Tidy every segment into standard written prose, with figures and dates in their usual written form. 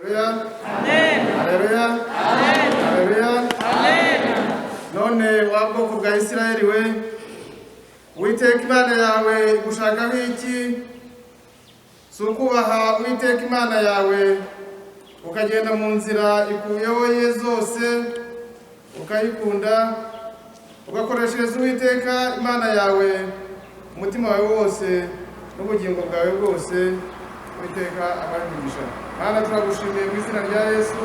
Amen. Haleluya. Amen. Haleluya. Amen. None wa bwoko bwa Isirayeli we, Uwiteka Imana yawe igushakaho iki? Si ukubaha Uwiteka Imana yawe, ukagenda mu nzira ikuyoboye zose, ukayikunda, ugakoreshereza Uwiteka Imana yawe umutima wawe wose n'ubugingo bwawe bwose. Uwiteka abahe umugisha. Mana, turagushimiye mu izina rya Yesu.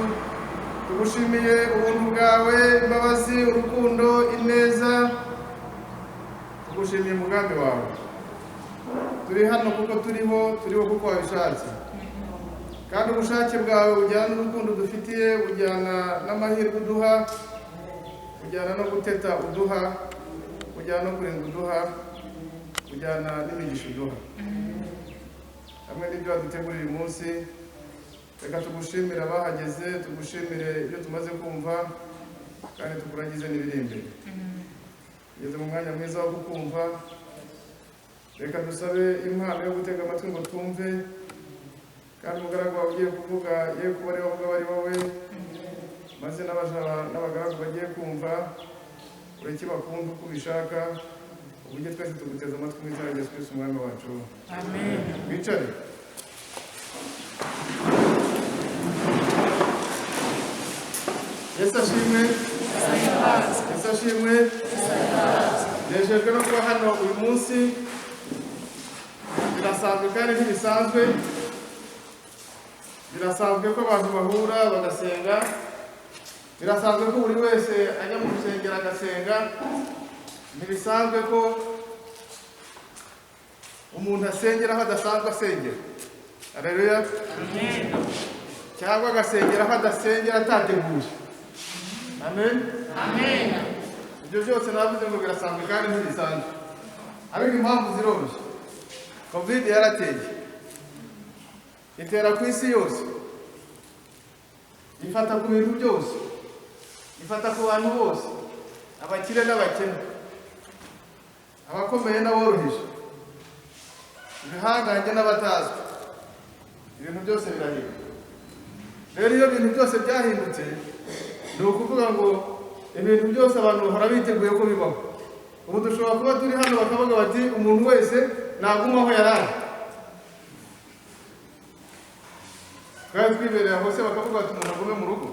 Tugushimiye ubuntu bwawe, imbabazi, urukundo, ineza. Tugushimiye umugambi wawe. Turi hano kuko turiho, turiho kuko wabishatse. Kandi ubushake bwawe bujyana n'urukundo dufitiye, bujyana n'amahirwe uduha, bujyana no guteta uduha, bujyana no kurinda uduha, bujyana n'imigisha uduha. Hamwe n'ibyo waduteguriye uyu munsi, reka tugushimire abahageze, tugushimire ibyo tumaze kumva, kandi tukuragize n'ibiri imbere. Tugeze mu mwanya mwiza wo kukumva. Reka dusabe impano yo gutega amatwi ngo twumve, kandi umugaragu wawe ugiye kuvuga ye kuba ari wowe, ari wowe, maze n'abagaragu bagiye kumva ureke bakumve uko ubishaka, uburyo twese tuguteze amatwi mu izina rya Yesu Kristo umwami wacu. Amen. Wicare. Yesu ashimwe. Yesu ashimwe. Nejejwe no kuba hano uyu munsi. Birasanzwe kandi ntibisanzwe. Birasanzwe ko abantu bahura bagasenga. Birasanzwe ko buri wese ajya mu rusengero agasenga. Ntibisanzwe ko umuntu asengera aho adasanzwe asengera. Haleluya. Amen. Cyangwa agasengera aho adasengera atateguye. Amen. Amen. Ibyo byose navuze ngo birasanzwe kandi ntibisanzwe. Ariko impamvu ziroroshye. Covid yarateye, itera ku isi yose, ifata ku bintu byose, ifata ku bantu bose, abakire n'abakene, abakomeye n'aboroheje, ibihangange n'abatazwi. Ibintu byose birahinduka. Rero iyo ibintu byose byahindutse, ni ukuvuga ngo ibintu byose abantu bahora biteguye ko bibaho. Ubu dushobora kuba turi hano bakavuga bati umuntu wese naguma aho yari ari. Twari twibereye aho se bakavuga bati umuntu agume mu rugo.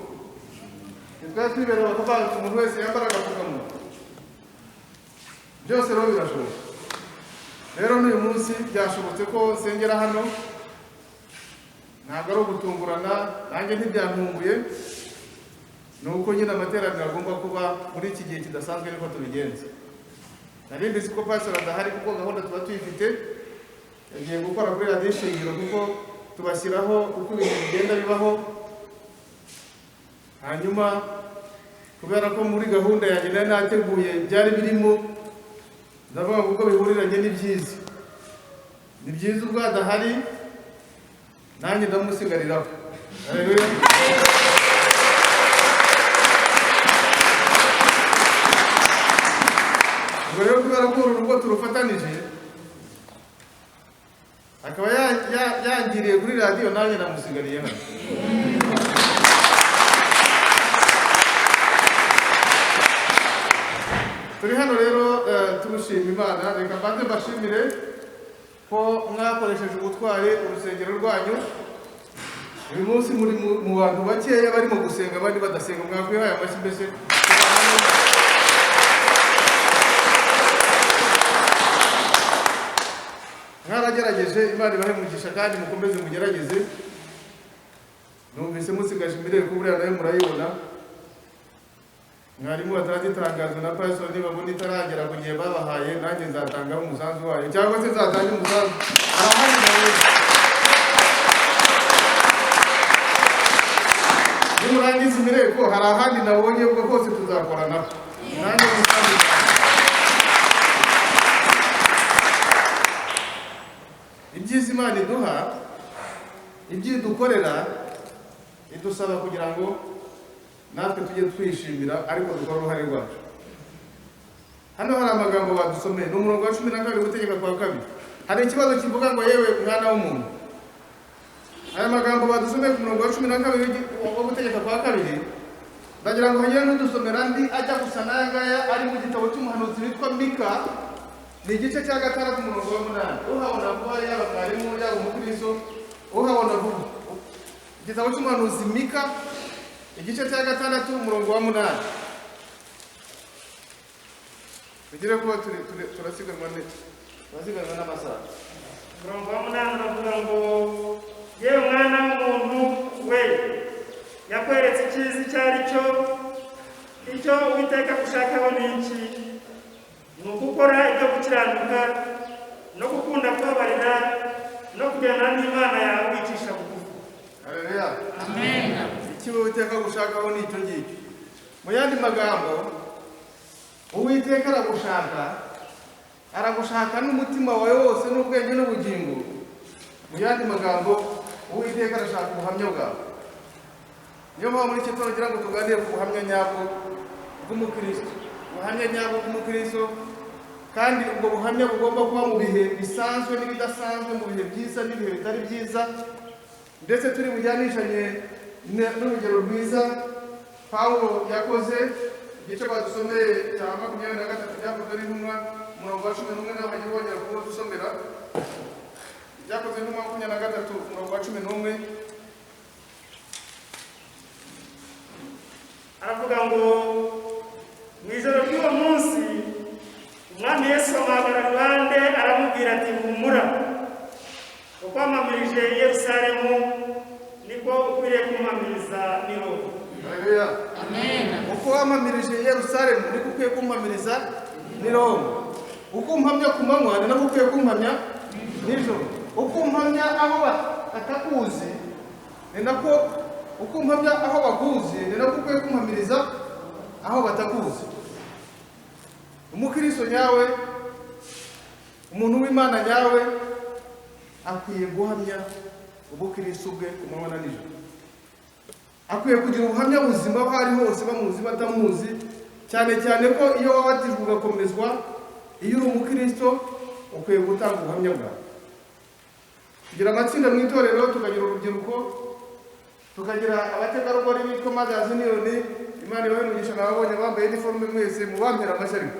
Twari twibereye bakavuga bati umuntu wese yambara agapfukamunwa. Byose rero birashoboka. Rero n'uyu munsi byashobotse ko nsengera hano, ntabwo ari ugutungurana, nanjye ntibyantunguye. Ni uko nyine amateraniro agomba kuba muri iki gihe kidasanzwe, niko tubigenza. Nari mbizi ko pastor adahari kuko gahunda tuba tuyifite, yagiye gukora kuri radiyo Ishingiro kuko tubashyiraho uko ibintu bigenda bibaho. Hanyuma kubera ko muri gahunda yanjye nari nateguye byari birimo, ndavuga ngo uko bihuriranye ni byiza. Ni byiza ubwo adahari, nanjye ndamusigariraho. Haleluya. Ubwo rero kubera ko uru rugo turufatanije, akaba yangiriye kuri radiyo, nanjye namusigariye hano. Turi hano rero tugushima Imana. Reka mbanze mbashimire ko mwakoresheje ubutwari urusengero rwanyu. Uyu munsi muri mu bantu bakeya barimo gusenga, abandi badasenga. Mwakwihaye amashyi mbese. Mwaragerageje, Imana ibahe umugisha kandi mukomeze mugerageze. Numvise musigaje imireko buriya nayo murayibona. Mwarimu ataragitangazo na pastor nibabona itaragera ku gihe babahaye, nanjye nzatangaho umusanzu wayo, cyangwa se nzatanga umusanzu. Arahari nawe. Nimurangiza imireko hari ahandi nabonye ubwo hose tuzakoranaho. Nanjye umusanzu. Ibyiza Imana iduha, ibyo idukorera, idusaba kugira ngo natwe tujye twishimira, ariko dukora uruhare rwacu. Hano hari amagambo badusomeye, ni umurongo wa 12 gutegeka kwa kabiri. Hari ikibazo kivuga ngo yewe mwana w'umuntu, Aya magambo badusomeye ku murongo wa 12 wo gutegeka kwa kabiri, ndagira ngo hagire n'udusomera andi ajya gusa n'aya ngaya ari mu gitabo cy'umuhanuzi witwa Mika, ni igice cya 6 umurongo wa 8. Uhabona vuba, yaba mwarimu yaba umukristo, uhabona vuba. Igitabo cy'umuhanuzi Mika, igice cya 6 umurongo wa 8. Tugire kuba turasiganwa turasiganwa n'amasaha. Umurongo wa 8 uravuga ngo yewe mwana w'umuntu we, yakweretse icyiza icyo ari cyo, icyo Uwiteka agushakaho ni iki? Ni ugukora ibyo gukiranuka no gukunda kubabarira no kugendana n'Imana yawe wicisha bugufi. Haleluya. Amen. Icyo Uwiteka agushakaho ni icyo ngicyo. Mu yandi magambo, Uwiteka aragushaka, aragushaka n'umutima wawe wose n'ubwenge n'ubugingo. Mu yandi magambo, Uwiteka arashaka ubuhamya bwawe. Niyo mpamvu muri iki gitondo ngira ngo tuganire ku buhamya nyabwo bw'umukristo, ubuhamya nyabwo bw'umukristo, kandi ubwo buhamya bugomba kuba mu bihe bisanzwe n'ibidasanzwe, mu bihe byiza n'ibihe bitari byiza, ndetse turi bujyanishanye n'urugero rwiza Pawulo yakoze. Igice badusomeye cya 23 byakozwe n'intumwa, umurongo wa 11 nawe bagiye bongera kuwudusomera. Ibyakozwe n'intumwa 23 umurongo wa 11 aravuga ngo mu ijoro ry'uwo munsi Umwami Yesu amuhagarara iruhande aramubwira ati humura, uko wampamirije i Yerusalemu niko ukwiriye kumpamiriza n'i Roma. Haleluya. Amen. Uko wampamirije i Yerusalemu niko ukwiye kumpamiriza n'i Roma. Uko umpamya ku manywa ni nako ukwiye kumpamya nijoro. Uko umpamya aho batakuzi ni nako uko umpamya aho bakuzi ni nako ukwiye kumpamiriza aho batakuzi. Umukristo nyawe, umuntu w'Imana nyawe, akwiye guhamya ubukristo bwe ku manywa na nijoro. Akwiye kugira ubuhamya buzima aho ari hose, bamuzi batamuzi, cyane cyane ko iyo wabatijwe ugakomezwa, iyo uri umukristo ukwiye gutanga ubuhamya bwawe. Tugira amatsinda mu itorero, tukagira urubyiruko, tukagira abategarugori bitwa Mothers Union. Imana ibahe umugisha, nababonye bambaye iniforume mwese, mubampera amashyi ariko.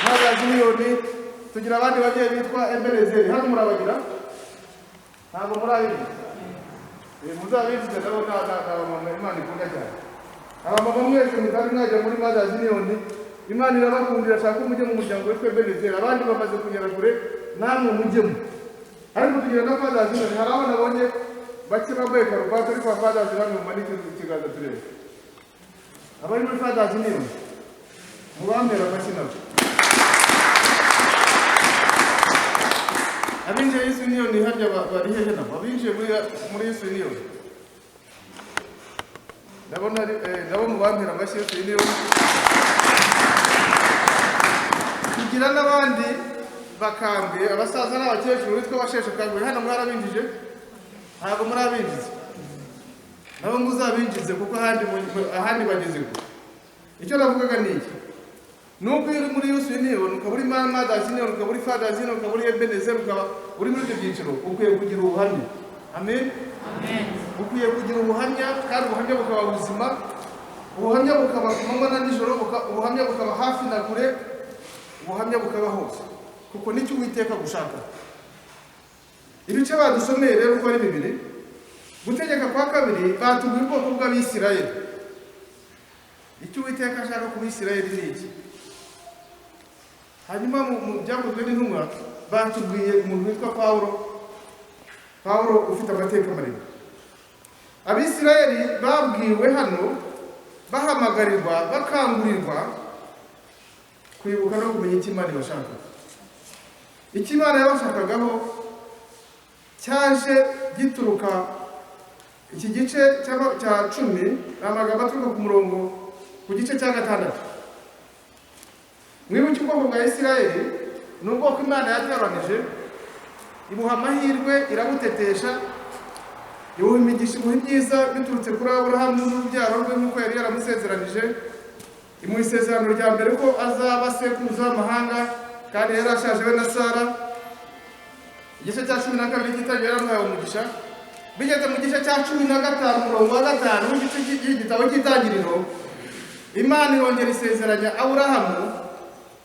Mothers Union, tugira abandi babyeyi bitwa Ebenezeri. Hano murabagira? Ntabwo murabizi. Muzabinjize nabo, ni abamama Imana ikunda cyane. Abamama mwese mutari mwajya muri Mothers Union, Imana irabakundira, ashaka ko mujye mu muryango witwa Ebenezeri. Abandi bamaze kugera kure, namwe mujyemo. Ariko tugira na Fathers Union, hari aho nabonye bake bambaye karuvati, ariko Fathers bamwe mumanike ikiganza turebe. Abari muri Fathers Union mubampera amashyi nabo. Abinjiye Yesu Union harya bari hehe nabo? Abinjiye muri Yesu Union ndabona nabo mubampera amashyi Yesu Union. Tugira n'abandi bakambwe, abasaza n'abakecuru bitwa abasheshe akanguhe. Hano mwarabinjije? Ntabwo murabinjiza, nabo muzabinjize kuko ahandi bageze kure. Icyo navugaga ni iki: nubwo uri muri Yesu Union, ukaba uri Mothers Union, ukaba uri Fathers Union, ukaba uri Ebenezer, ukaba uri muri ibyo byiciro, ukwiye kugira ubuhamya. Amen. Amen. Ukwiye kugira ubuhamya, kandi ubuhamya bukaba buzima, ubuhamya bukaba ku manywa na nijoro, ubuhamya bukaba hafi na kure, ubuhamya bukaba hose, kuko nicyo Uwiteka gushaka. Ibice badusomeye rero uko ari bibiri, gutegeka kwa kabiri batubwiye ubwoko bw'Abisirayeli. Icyo Uwiteka ashaka ku Bisirayeli ni iki? Hanyuma mu byakozwe n'intumwa batubwiye umuntu witwa Pawulo, Pawulo ufite amateka maremare. Abisirayeli babwiwe hano, bahamagarirwa, bakangurirwa kwibuka no kumenya icyo Imana ibashaka. Icyo Imana yabashakagaho cyaje gituruka iki gice cya 10, ni amagambo aturuka ku murongo ku gice cya 6. Mwibuke ubwoko bwa Isirayeli ni ubwoko Imana yatoranije, ibuha amahirwe, irabutetesha, ibuha imigisha, ibuha ibyiza biturutse kuri Aburahamu n'urubyaro rwe nk'uko yari yaramusezeranije. Imuha isezerano rya mbere ko azaba sekuruza w'amahanga, kandi yari ashaje we na Sara. Igice cya 12 cy'Itangiriro yaramuhaye umugisha. Bigeze mu gice cya 15 umurongo wa 5 w'igice cy'igitabo cy'Itangiriro, Imana irongera isezeranya Aburahamu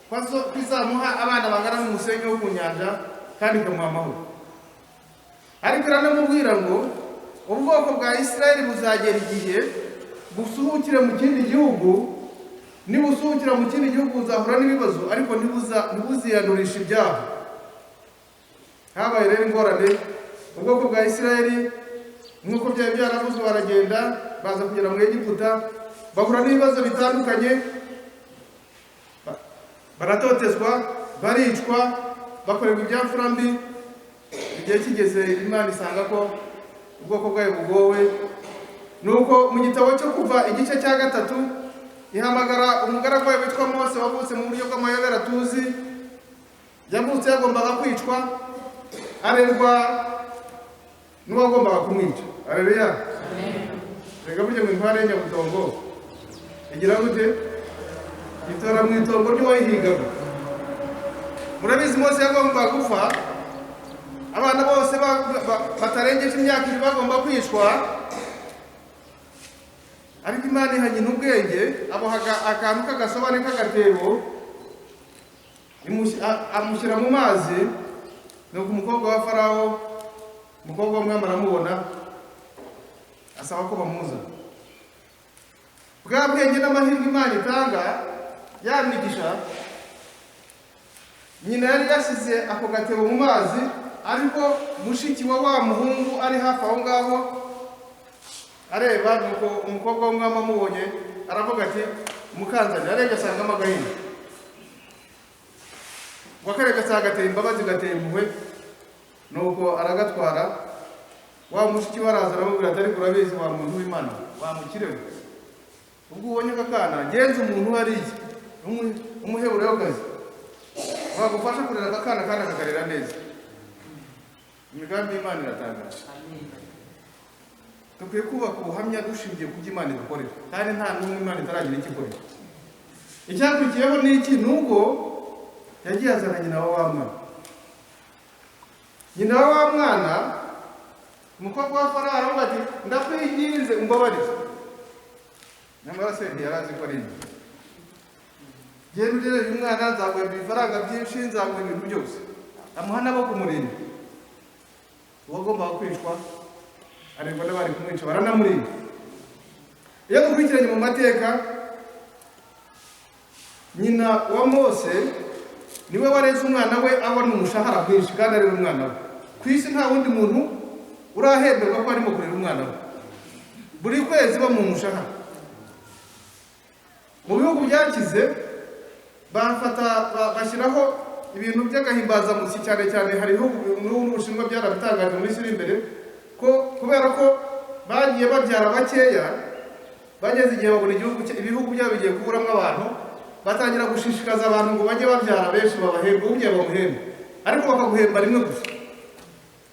ko izamuha abana bangana n'umusenyi wo ku nyanja kandi ikamuha amahoro. Ariko iranamubwira ngo ubwoko bwa Isirayeli buzagera igihe busuhukire mu kindi gihugu, nibusuhukira mu kindi gihugu buzahura n'ibibazo, ariko ntibuziyandurisha ibyaha. Habaye rero ingorane, ubwoko bwa Isirayeli nk'uko byari byaravuzwe baragenda baza kugera mu Egiputa, bahura n'ibibazo bitandukanye, baratotezwa, baricwa, bakorerwa ibyamfura mbi. Igihe kigeze Imana isanga ko ubwoko bwayo bugowe. Nuko mu gitabo cyo Kuva igice cya 3 ihamagara umugaragu wayo witwa Mose, wavutse mu buryo bw'amayobera tuzi, yavutse yagombaga kwicwa, arerwa n'uwagombaga kumwica. Haleluya. Rega burya ngo intware y'inyabutongo igira gute? Itora mu itongo ry'uwayihigaga. Murabizi Mose yagombaga gupfa, abana bose batarengeje imyaka ibiri bagomba kwicwa, ariko Imana iha nyina ubwenge, aboha akantu k'agasobane k'agatebo, amushyira mu mazi. Nuko umukobwa wa Farawo, umukobwa w'umwami aramubona, asaba ko bamuza. Bwa bwenge n'amahirwe Imana itanga yamigisha, nyina yari yasize ako gatebo mu mazi, ariko mushiki wa wa muhungu ari hafi aho ngaho areba. Nuko umukobwa w'umwami amubonye aravuga ati mukanzanira. Arebye asangamo agahinda, ngo akareba asanga gateye imbabazi, gateye impuhwe. Nuko aragatwara. Wa mushiki we araza aramubwira ati ariko urabizi wa muntu w'Imana, wa mukire we, ubwo ubonye aka kana genza umuntu hariya umuheburayo kazi wagufasha kurera aka kana kandi akakarera neza. Imigambi y'Imana iratangaje. Dukwiye kubaka ubuhamya dushingiye ku byo Imana idukorera, kandi nta n'umwe Imana itaragira icyo ikorera. Icyakurikiyeho ni iki? Ni uko yagiye azana nyina wa wa mwana. Nyina wa wa mwana, umukobwa wa Farawo aravuga ati ndakwinginze umbabarire. Nyamara se ntiyari azi ko ari nyina. Genda urere uyu mwana, nzaguhemba ibifaranga byinshi, nzaguha ibintu byose. Amuha n'abo kumurinda. Uwagombaga kwicwa ariko n'abari kumwica baranamurinda. Iyo dukurikiranye mu mateka, nyina wa Mose niwe wareze umwana we abona umushahara mwinshi kandi arera umwana we. Ku isi nta wundi muntu urahemberwa ko arimo kurera umwana we. Buri kwezi bamuha umushahara. Mu bihugu byakize bafata bashyiraho ibintu by'agahimbazamusyi, cyane cyane hari ibihugu n'Ubushinwa byarabitangaje muri isi imbere, ko kubera ko bagiye babyara bakeya, bageze igihe babona ibihugu byabo bigiye kuburamo abantu, batangira gushishikaza abantu ngo bajye babyara benshi babahembe, ubye bamuhembe, ariko bakaguhemba rimwe gusa.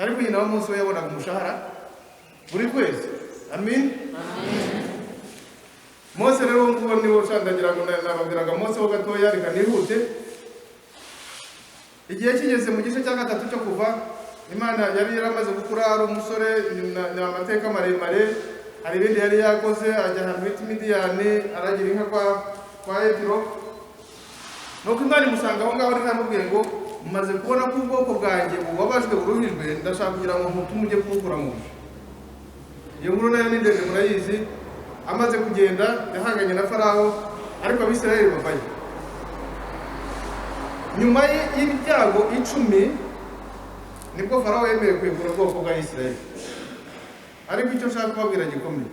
Ariko nyina wa Mose we yabonaga umushahara buri kwezi. Amin. Mose rero nguwo niwo ndagira ngo nababwiraga Mose ho gatoya, reka nihute. Igihe kigeze mu gice cya 3 cyo Kuva, Imana yari yaramaze gukura ari umusore, ni amateka maremare, hari ibindi yari yakoze, ajya ahantu bita Midiyani, aragira inka kwa Yetiro. Nuko Imana imusanga aho ngaho, iramubwiye ngo mumaze kubona ko ubwoko bwanjye bubabajwe buruhijwe, ndashaka kugira ngo mutume ujye kubukura mu nzu. Iyo nkuru nayo ni ndende murayizi. Amaze kugenda yahanganye na Farawo, ariko Abisirayeli bavayo. Nyuma y'ibyago 10 nibwo Farawo yemeye kwegura ubwoko bwa Isirayeli. Ariko icyo nshaka kubabwira gikomeye,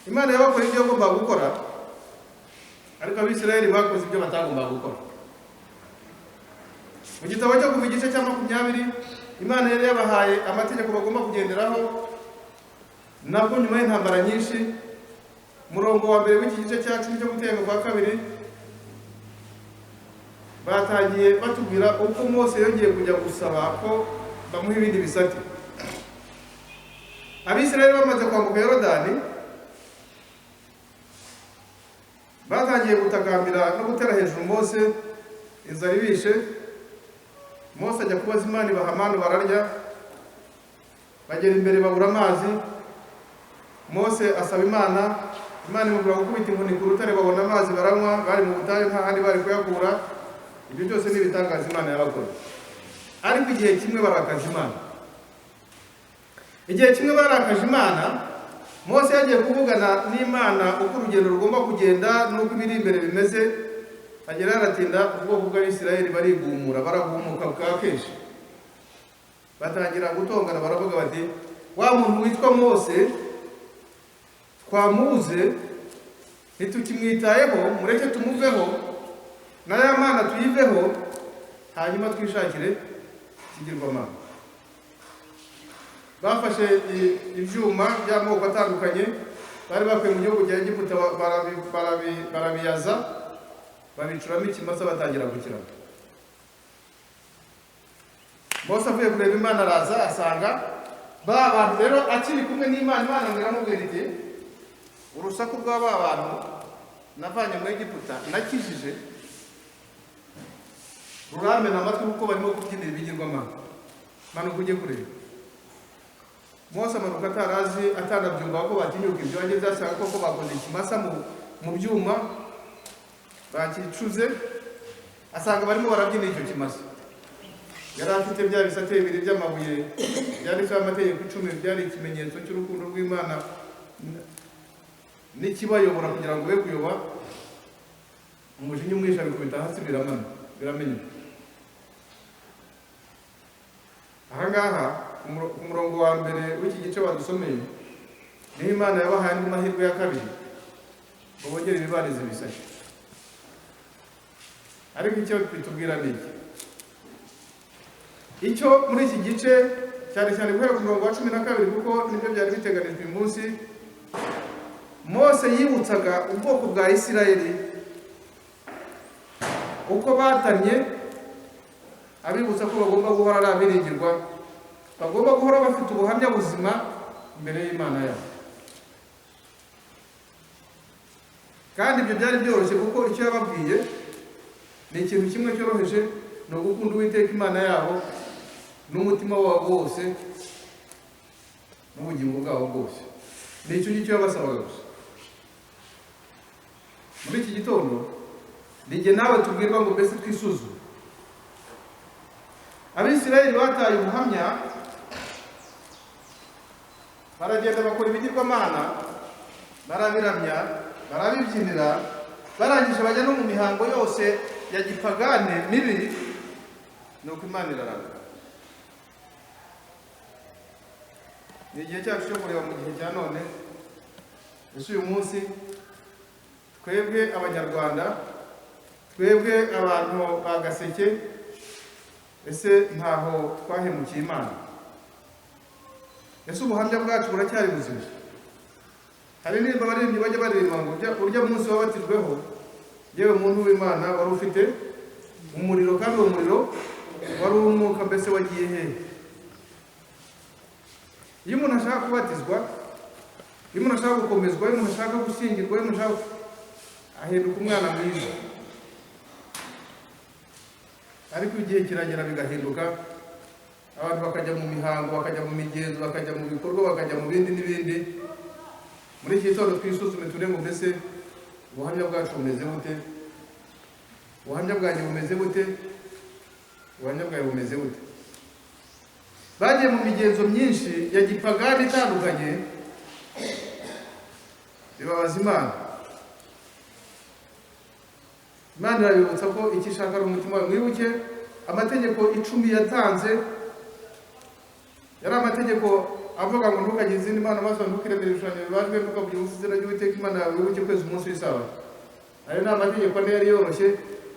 Imana yabakoreye ibyo bagomba gukora, ariko Abisirayeli bakoze ibyo batagombaga gukora. Mu gitabo cyo Kuva igice cya 20, Imana yari yabahaye amategeko bagomba kugenderaho. Nabwo nyuma y'intambara nyinshi, umurongo wa mbere w'iki gice cya 10 cyo Gutegeka kwa 2, batangiye batubwira uko Mose yongeye kujya gusaba ko bamuha ibindi bisate. Abisirayeli bamaze kwambuka Yorodani, batangiye gutakambira no gutera hejuru Mose, inzara ibishe. Mose ajya kubaza Imana ibaha amanu bararya, bagera imbere babura amazi. Mose asaba Imana, Imana imubwira gukubita inkoni ku rutare, babona amazi baranywa. Bari mu butayu, nta handi bari kuyakura. Ibyo byose ni ibitangaza Imana yabakoreye. Ariko igihe kimwe barakaje Imana. Igihe kimwe barakaje Imana, Mose yagiye kuvugana n'Imana uko urugendo rugomba kugenda n'uko ibiri imbere bimeze. Agera aratinda, ubwoko bw'Abisirayeli barigumura, baragumuka bwa kenshi, batangira gutongana, baravuga bati wa muntu witwa Mose twamuze, ntitukimwitayeho, mureke tumuveho, na ya Mana tuyiveho, hanyuma twishakire ikigirwamana. Bafashe ibyuma by'amoko atandukanye bari bakuye mu gihugu cya Egiputa, barabiyaza, babicuramo ikimasa, batangira gukirana. Mose avuye kureba Imana araza asanga ba bantu rero akiri kumwe n'Imana. Imana iramubwira iti urusaku rw'aba bantu navanye mu Egiputa nakijije ruramena amatwi kuko barimo kubyinira ibigirwamana, manuka ujye kureba. Mose amanuka atarazi, atanabyumva ko batinyuka ibyo, ageze asanga koko bakoze ikimasa mu byuma bakicuze, asanga barimo barabyina icyo kimasa. Yari afite bya bisate bibiri by'amabuye byanditseho amategeko 10, byari ikimenyetso cy'urukundo rw'Imana n'ikibayobora kugira ngo be kuyoba. Umujinya umwisha bikubita hasi, biramenyeka. Aha ngaha ku murongo wa mbere w'iki gice badusomeye, niho Imana yabahaye andi mahirwe ya kabiri ngo bongere bibarize ibisate. Ariko icyo bitubwira ni iki? Icyo muri iki gice cyane cyane guhera ku murongo wa 12, kuko nibyo byari biteganijwe uyu munsi, Mose yibutsaga ubwoko bwa Isirayeli uko batanye, abibutsa ko bagomba guhora ari abiringirwa, bagomba guhora bafite ubuhamya buzima imbere y'Imana yabo. Kandi ibyo byari byoroshye kuko icyo yababwiye ni ikintu kimwe cyoroheje, ni ugukunda Uwiteka Imana yabo n'umutima wabo wose n'ubugingo bwabo bwose. Ni icyo ngicyo yabasabaga gusa. Muri iki gitondo nijye nawe tubwirwa ngo mbese twisuzume. Abisirayeli bataye ubuhamya, baragenda bakora ibigirwamana, barabiramya, barabibyinira, barangije bajya no mu mihango yose ya gipagane mibi, nuko Imana iraranga. Ni igihe cyacu cyo kureba mu gihe cya none. Ese uyu munsi twebwe Abanyarwanda, twebwe abantu ba Gaseke, ese ntaho twahemukiye Imana? Ese ubuhamya bwacu buracyari buzima? Hari nimba abaririmbyi bajya baririmba ngo urya munsi wabatijweho, yewe muntu w'Imana wari ufite umuriro, kandi uwo muriro wari uw'umwuka, mbese wagiye hehe? Iyo umuntu ashaka kubatizwa, iyo umuntu ashaka gukomezwa, iyo umuntu ashaka gushyingirwa, iyo umuntu ashaka, ahinduka umwana mwiza. Ariko igihe kiragera bigahinduka, abantu bakajya mu mihango, bakajya mu migenzo, bakajya mu bikorwa, bakajya mu bindi n'ibindi. Muri iki gitondo twisuzume turebe ngo mbese ubuhamya bwacu bumeze bute? Ubuhamya bwanjye bumeze bute? Ubuhamya bwawe bumeze bute? Bagiye mu migenzo myinshi ya gipagani itandukanye, bibabaza Imana. Imana irabibutsa ko icyo ishaka ari umutima wawe. Mwibuke amategeko 10 yatanze, yari amategeko avuga ngo ntukagire izindi mana maso, ntukiremere ibishushanyo bibajwe, ntukavuge ubusa izina ry'Uwiteka Imana yawe, wibuke kweza umunsi w'isabato. Ayo ni amategeko ane yari yoroshye.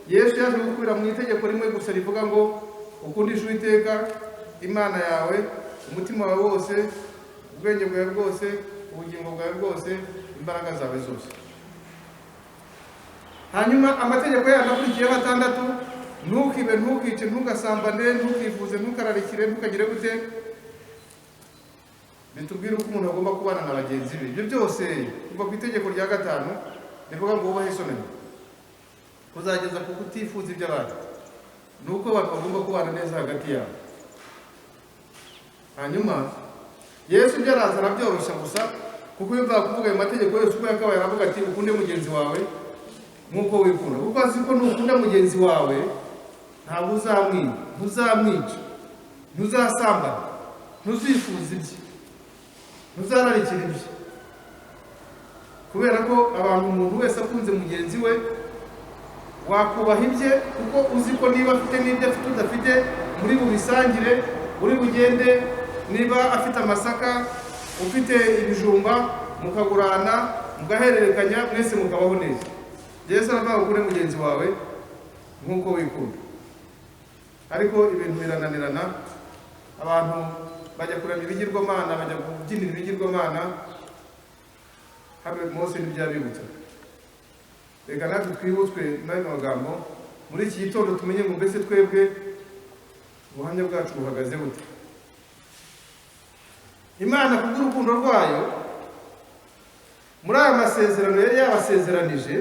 Yesu yaje gukubira mu itegeko rimwe gusa rivuga ngo ukundishe Uwiteka Imana yawe umutima wawe wose, ubwenge bwawe bwose, ubugingo bwawe bwose, imbaraga zawe zose. Hanyuma amategeko yandi akurikiyeho 6, ntukibe, ntukice, ntugasambane, ntukifuze, ntukararikire, ntukagire gute, bitubwira uko umuntu agomba kubana na bagenzi be. Ibyo byose kuva ku itegeko rya 5 rivuga ngo wubahe so na nyoko, kuzageza ku kutifuza iby'abandi. Ni uko abantu bagomba kubana neza hagati yabo. Hanyuma Yesu ibyo araza arabyoroshya gusa, kuko iyo mva kuvuga ayo mategeko yose uko yakabaye aravuga ati ukunde mugenzi wawe nk'uko wikunda, kuko azi ko nukunda mugenzi wawe ntabwo uzamwiba, ntuzamwica, ntuzasambana, ntuzifuza ibye, ntuzararikira ibye, kubera ko abantu umuntu wese akunze mugenzi we wakubaha ibye, kuko uzi ko niba afite n'ibyo afite udafite muri bubisangire, uri bugende, niba afite amasaka ufite ibijumba mukagurana mugahererekanya mwese mukabaho neza. Yesu aravuga ngo ukunde mugenzi wawe nk'uko wikunda. Ariko ibintu birananirana, abantu bajya kuramya ibigirwamana, bajya kubyinira ibigirwamana. Hano Mose ntibyabibutsa. Reka natwe twibutswe n'ayo magambo muri iki gitondo, tumenye ngo mbese twebwe ubuhamya bwacu buhagaze bute. Imana kubw'urukundo rwayo muri aya masezerano yari yabasezeranije,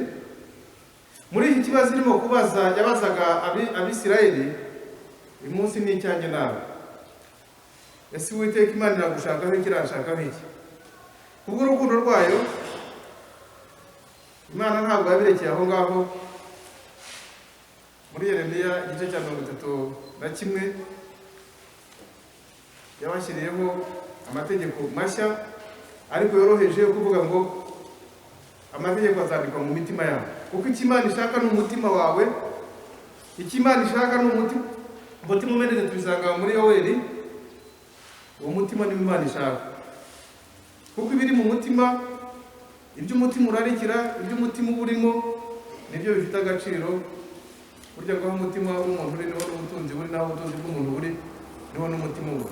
muri iki kibazo irimo kubaza yabazaga Abisirayeli, uyu munsi ni icyanjye nawe. Ese Uwiteka Imana iragushakaho iki, iranshakaho iki? Kubw'urukundo rwayo Imana ntabwo yabirekeye aho ngaho. Muri Yeremiya igice cya 31 yabashyiriyeho amategeko mashya ariko yoroheje yo kuvuga ngo amategeko azandikwa mu mitima yabo, kuko icyo Imana ishaka ni umutima wawe. Icyo Imana ishaka ni umutima. Umutima umenetse tubisanga muri Yoweri. Uwo mutima ni Imana ishaka, kuko ibiri mu mutima, ibyo umutima urarikira, ibyo umutima uba urimo nibyo bifite agaciro. Burya ngo aho umutima w'umuntu uri niho n'ubutunzi buri, naho ubutunzi bw'umuntu buri niho n'umutima uba.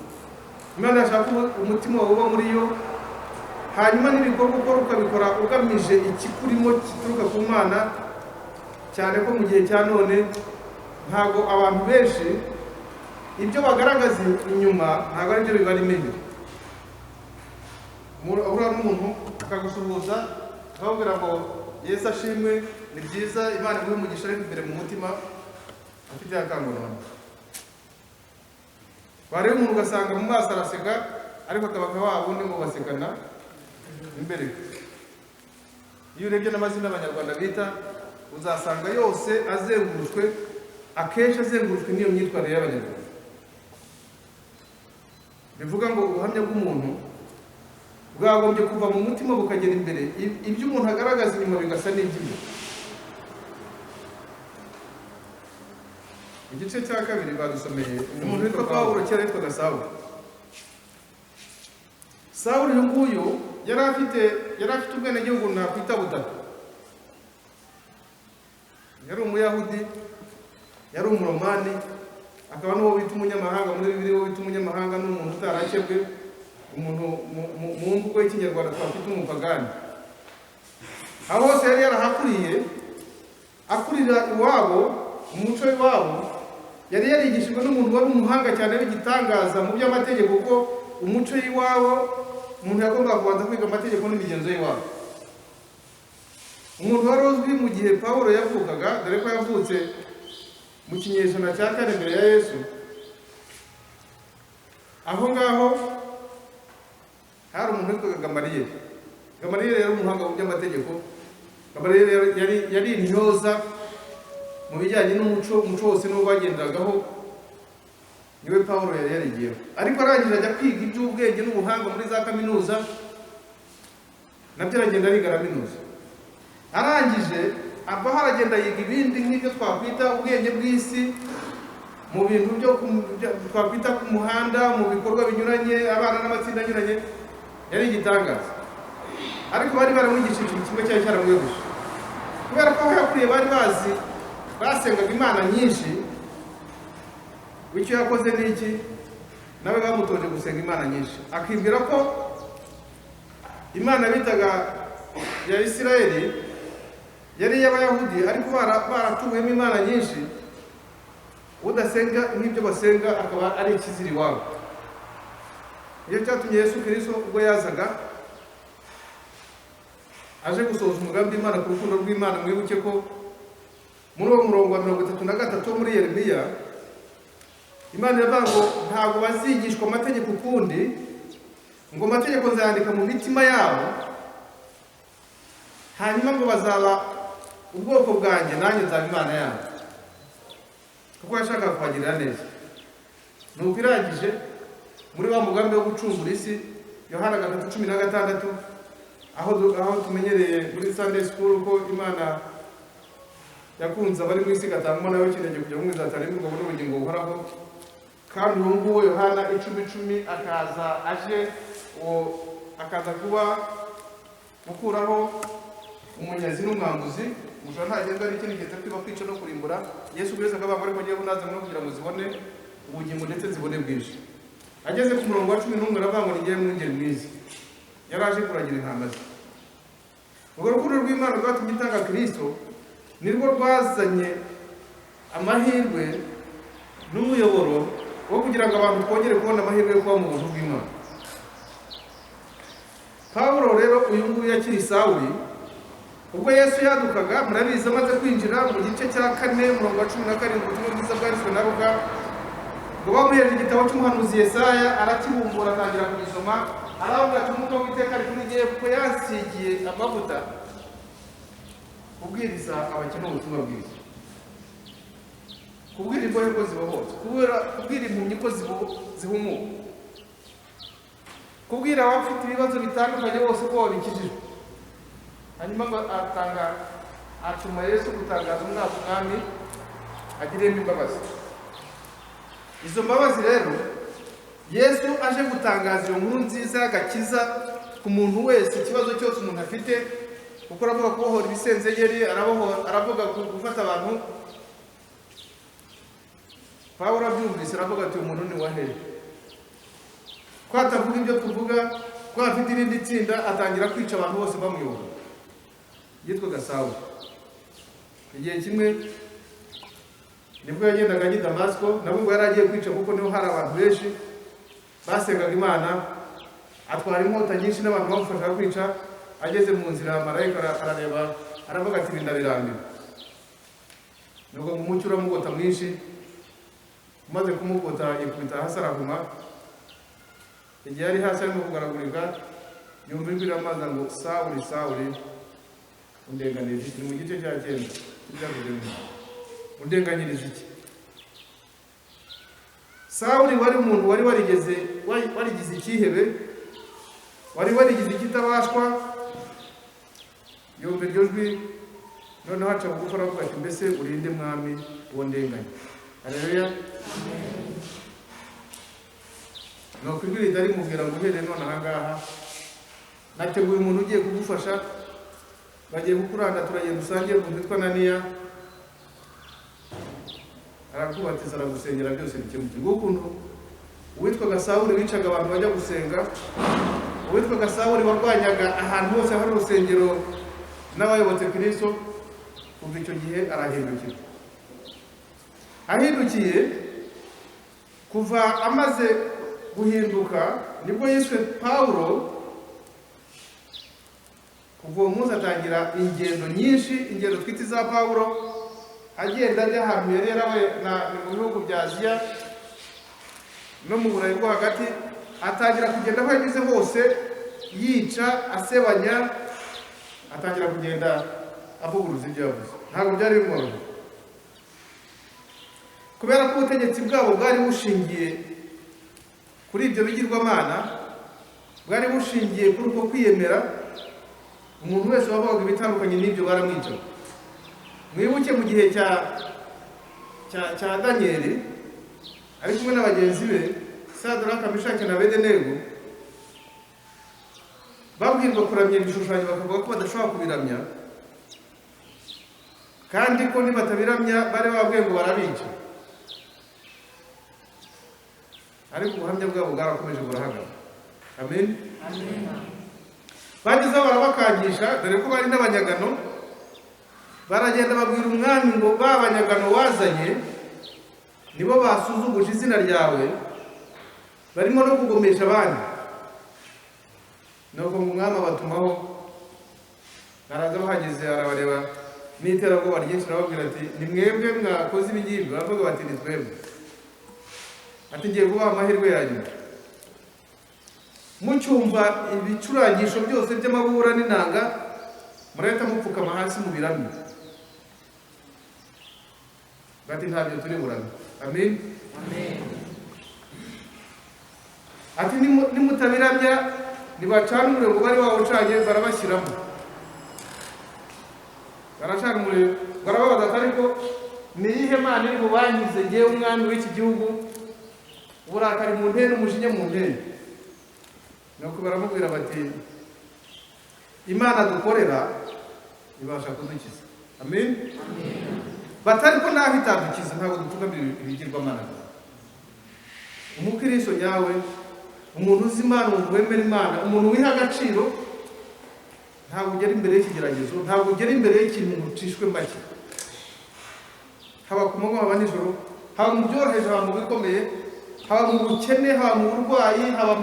Imana yashaka umutima wawe uba muri yo, hanyuma n'ibikorwa ukora ukabikora ugamije ikikurimo gituruka ku Mana. Cyane ko mu gihe cya none ntabwo abantu benshi ibyo bagaragaza inyuma ntabwo ari byo bibarimo imbere. Uhura n'umuntu akagusuhuza akakubwira ngo Yesu ashimwe, ni byiza, Imana iguhe umugisha, ariko imbere mu mutima afite akangononwa. Wareba umuntu ugasanga mu maso araseka, ariko akaba nka wa wundi ngo basekana imbere. Iyo urebye n'amazina abanyarwanda bita uzasanga yose azengurutswe, akenshi azengurutswe n'iyo myitwarire y'abanyarwanda. Bivuga ngo ubuhamya bw'umuntu bwagombye kuva mu mutima bukagera imbere, ibyo umuntu agaragaza inyuma bigasa n'iby'imbere. Igice cya kabiri badusomeye umuntu witwa Pawulo, kera yitwaga Sawuli. Sawuli uyu nguyu yari afite ubwenegihugu nakwita butatu. Yari umuyahudi, yari umuromani, akaba n'uwo bita umunyamahanga. Muri Bibiliya uwo bita umunyamahanga ni umuntu utarakebwe, umuntu mu mvugo y'ikinyarwanda twakwita umupagani. Aho hose yari yarahakuriye, akurira iwabo, umuco w'iwabo. Yari yarigishijwe n'umuntu wari umuhanga cyane w'igitangaza mu by'amategeko, kuko umuco w'iwabo umuntu yagombaga kubanza kwiga amategeko n'imigenzo y'iwabo. Umuntu wari uzwi mu gihe Pawulo yavukaga, dore ko yavutse mu kinyejana cya 4 mbere ya Yesu, aho ngaho hari umuntu witwaga Gamaliyeli. Gamaliyeli yari umuhanga mu by'amategeko. Gamaliyeli yari intyoza mu bijyanye n'umuco, umuco wose n'uwo bagenderagaho, niwe Pawulo yari yarigiyeho. Ariko arangije ajya kwiga iby'ubwenge n'ubuhanga muri za kaminuza, nabyo aragenda ariga araminuza. Arangije ava aragenda yiga ibindi nk'ibyo twakwita ubwenge bw'isi, mu bintu byo twakwita ku muhanda, mu bikorwa binyuranye, abana n'amatsinda anyuranye. Yari igitangaza. Ariko bari baramwigishije ikintu kimwe cyari cyaramuyobye, kubera ko aho yakuriye bari bazi basengaga imana nyinshi. Icyo yakoze ni iki? Nawe bamutoje gusenga imana nyinshi, akibwira ko imana bitaga ya Isirayeli yari iy'Abayahudi, ariko baratuwemo imana nyinshi. Udasenga nk'ibyo basenga akaba ari ikizira iwabo. Iyo cyatumye Yesu Kristo ubwo yazaga aje gusohoza umugambi w'Imana ku rukundo rw'Imana, mwibuke ko muri uwo murongo wa 33 muri Yeremiya Imana iravuga ngo ntabwo bazigishwa amategeko ukundi, ngo amategeko nzayandika mu mitima yabo, hanyuma ngo bazaba ubwoko bwanjye nanjye nzaba Imana yabo, kuko yashakaga kubagirira neza. Nuko irangije muri wa mugambi wo gucungura isi, Yohana 3:16, aho tumenyereye muri Sunday school ko Imana yakunze abari mu isi igatanga umwana w'ikinege kugira ngo umwizera abone ubugingo buhoraho. Kandi uwo nguwo Yohana 10:10 akaza aje uwo akaza kuba gukuraho umunyazi n'umwambuzi. Umujura ntagenda ari ikindi keretse kwiba, kwica no kurimbura. Yesu Kristo akavuga ngo ariko ngiye kunaza no kugira ngo zibone ubugingo ndetse zibone bwinshi. Ageze ku murongo wa 11 aravuga ngo ni ngiye mwungeri mwiza, yari aje kuragira intama ze. Urwo rukundo rw'Imana rwatumye itanga Kristo nirwo rwazanye amahirwe n'umuyoboro wo kugira ngo abantu twongere kubona amahirwe yo kuba mu buntu bw'Imana. Pawulo rero uyu nguyu yakiri Sawuli, ubwo Yesu yadukaga, murabizi, amaze kwinjira mu gice cya 4 umurongo wa 17 ubutumwa bwiza bwanditswe na Luka, ngo bamuhereje igitabo cy'umuhanuzi Yesaya, arakibumbura atangira kugisoma, aravuga ati umwuka w'Uwiteka ari kuri jye kuko yansigiye amavuta kubwiriza abakene ubutumwa bwiza, kubwira imbohe ko zibohotse, kubwira impumyi ko zihumuka, kubwira abafite ibibazo bitandukanye bose ko babikijijwe. Hanyuma ngo atanga atuma Yesu gutangaza umwaka umwami agiremo imbabazi. Izo mbabazi rero Yesu aje gutangaza iyo nkuru nziza y'agakiza ku muntu wese, ikibazo cyose umuntu afite, kuko aravuga kubohora ibisenzegeri, aravuga gufata abantu. Pawulo abyumvise aravuga ati uyu muntu ni uwahehe, ko atavuga ibyo tuvuga, ko afite irindi tsinda, atangira kwica abantu bose bamuyobora. Yitwaga Sawuli. Igihe kimwe nibwo yagendaga ajya i Damasiko, nabwo ngo yari agiye kwica kuko niho hari abantu benshi basengaga Imana, atwara inkota nyinshi n'abantu bamufashaga kwica. Ageze mu nzira marayika arareba aravuga ati ibi ndabirambiwe. Nuko mu mucyo uramugota mwinshi, umaze kumugota yikubita hasi arahuma. Igihe yari hasi arimo kugaragurika, yumva ijwi riramubaza ngo Sawuli, Sawuli, undenganiriza iki? Ni mu gice cya 9 cy'ibyakozwe, undenganyiriza iki? Sawuli wari umuntu wari warigize ikihebe, wari warigize ikitabashwa, yumva iryo jwi, noneho aca bugufi aravuga ati mbese urinde mwami uwo ndenganya. Haleluya. Nuko ijwi ritari rimubwira ngo uhereye none aha ngaha nateguye umuntu ugiye kugufasha, bagiye kukuranda, turagenda usangiye umuntu witwa Ananiya, arakubatiza, aragusengera, byose bikemuke. Nguko ukuntu uwitwaga Sawuli wicaga abantu bajya gusenga, uwitwaga Sawuli warwanyaga ahantu hose hari urusengero n'abayobotse Kristo, kuva icyo gihe arahindukira. Ahindukiye, kuva amaze guhinduka nibwo yiswe Pawulo. Kuva uwo munsi atangira ingendo nyinshi, ingendo twita iza Pawulo, agenda ajya ahantu yari yarabaye mu bihugu bya Aziya no mu Burayi bwo hagati, atangira kugenda aho yanyuze hose yica, asebanya, atangira kugenda avuguruza ibyo yavuze. Ntabwo byari bimworoheye, kubera ko ubutegetsi bwabo bwari bushingiye kuri ibyo bigirwamana, bwari bushingiye kuri uko kwiyemera. Umuntu wese wavugaga ibitandukanye n'ibyo baramwicaga. Mwibuke mu gihe cya Daniyeli ari kumwe na bagenzi be Sadraka, Meshaki na Abedenego, babwirwa kuramya ibishushanyo bakavuga ko badashobora kubiramya, kandi ko nibatabiramya bari bababwiye ngo barabica. Ariko ubuhamya bwabo bwarakomeje burahagarara. Amen. Bagezeho barabakangisha, dore ko bari n'abanyagano, baragenda babwira umwami ngo ba banyagano wazanye nibo basuzuguje izina ryawe, barimo no kugomesha abandi. Nuko umwami abatumaho, araza bahageze arabareba n'iterabwoba ryinshi, arababwira ati ni mwebwe mwakoze ibi ngibi? Baravuga bati ni twebwe. Ati ngiye kubaha amahirwe ya nyuma. Mucyumva ibicurangisho byose by'amabura n'inanga, murahita mupfukama hasi mu biramye. Bati ntabyo turi buramye. Amen. Amen. Ati nimutabiramya nibacana umuriro ngo bari wawucanye barabashyiramo. Baracana umuriro barababaza ariko ni iyihe Mana iri bubankize ngewe umwami w'iki gihugu, uburakari mu ntera umujinya mu ntera. Nuko baramubwira bati Imana dukorera ibasha kudukiza. Amen. Batari ko naho itadukiza ntabwo dupfukamira ibigirwamana. Umukristo nyawe, umuntu uzi Imana, umuntu wemera Imana, umuntu wiha agaciro, ntabwo ugera imbere y'ikigeragezo, ntabwo ugera imbere y'ikintu ngo ucishwe make. Haba ku manywa, haba nijoro, haba mu byoroheje, haba mu bikomeye, haba mu bukene, haba mu burwayi, haba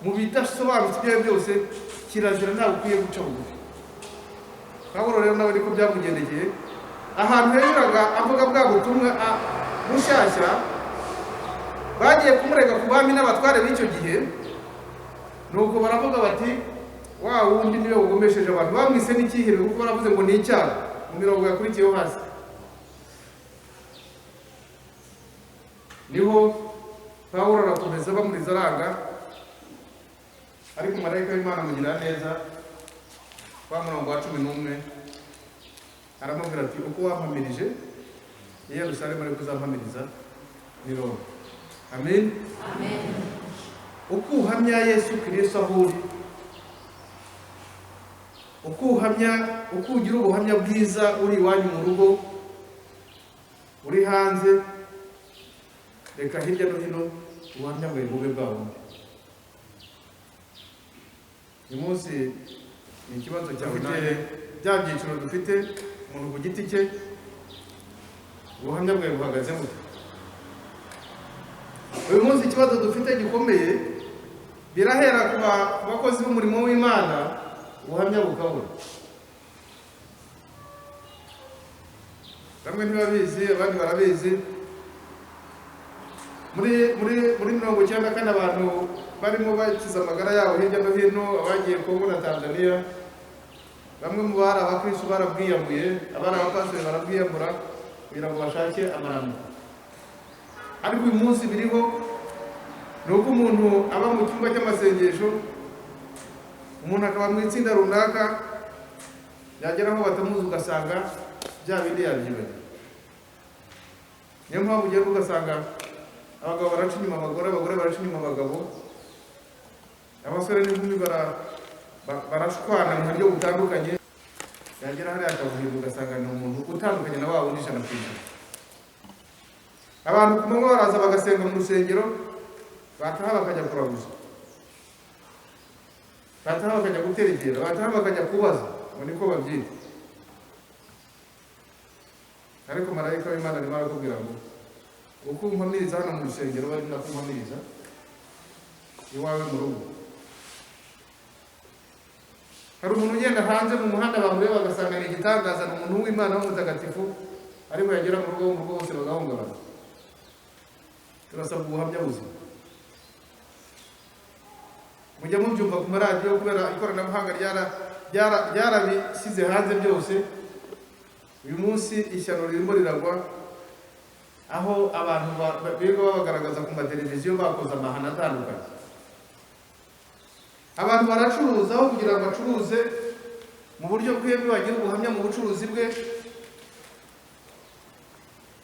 mu bidasobanutse ibyo ari byo byose, kirazira ntabwo ukwiye guca bugufi. Pawulo rero nawe niko byamugendekeye. Ahantu yanyuraga avuga bwa butumwa bushyashya, bagiye kumurega ku bami n'abatware b'icyo gihe. Nuko baravuga bati wa wundi niwe wugomesheje abantu, bamwise n'ikihebe kuko baravuze ngo ni icyaha. Mu mirongo yakurikiyeho hasi niho Pawulo arakomeza bamuriza aranga, ariko marayika w'Imana amugirira neza. Wa murongo wa 11 aramubwira ati uko wampamirije i Yerusalemu ariko uzampamiriza ni Roma. Amen. Amen. Uko uhamya Yesu Kristo aho uri, uko uhamya, uko ugira ubuhamya bwiza uri iwanyu mu rugo, uri hanze, reka hirya no hino ubuhamya bwawe bube bwa bundi. Uyu munsi ni ikibazo cyawe, bya byiciro dufite umuntu ku giti cye, ubuhamya bwawe buhagaze bute? Uyu munsi ikibazo dufite gikomeye birahera ku bakozi b'umurimo w'Imana, ubuhamya bukabura. Bamwe ntibabizi, abandi barabizi. Muri 94 abantu barimo bakiza amagara yabo hirya no hino, abagiye Kongo na Tanzania, bamwe mu bari abakristo barabwiyambuye, abari abapasiteri barabwiyambura kugira ngo bashake amaramuko. Ariko uyu munsi biriho ni uko umuntu aba mu cyumba cy'amasengesho, umuntu akaba mu itsinda runaka, yagera aho batamuzi ugasanga bya bindi yabyibagiwe. Niyo mpamvu ugera ugasanga abagabo baraca inyuma abagore, abagore baraca inyuma abagabo, abasore n'inkumi barashwana mu buryo butandukanye. Yagera hariya akavuhirwa ugasanga ni umuntu utandukanye na wa wundi 100%. Abantu ku manywa baraza bagasenga mu rusengero, bataha bakajya kuraguza, bataha bakajya guterekera, bataha bakajya kubaza, ngo niko babyita. Ariko marayika w'Imana arimo arakubwira ngo uko umpamiriza hano mu rusengero bari nakumpamiriza iwawe mu rugo. Hari umuntu ugenda hanze mu muhanda bamureba bagasanga ni igitangaza, ni umuntu w'Imana w'umutagatifu, ariko yagera mu rugo bose bagahungabana. Turasabwa ubuhamya buzima. Mujya mubyumva ku maradiyo kubera ikoranabuhanga ryarabishyize hanze byose. Uyu munsi ishyano ririmo riragwa, aho abantu birirwa babagaragaza ku mateleviziyo bakoze amahano atandukanye. Abantu baracuruza aho kugira ngo bacuruze mu buryo bwemewe, bagire ubuhamya mu bucuruzi bwe,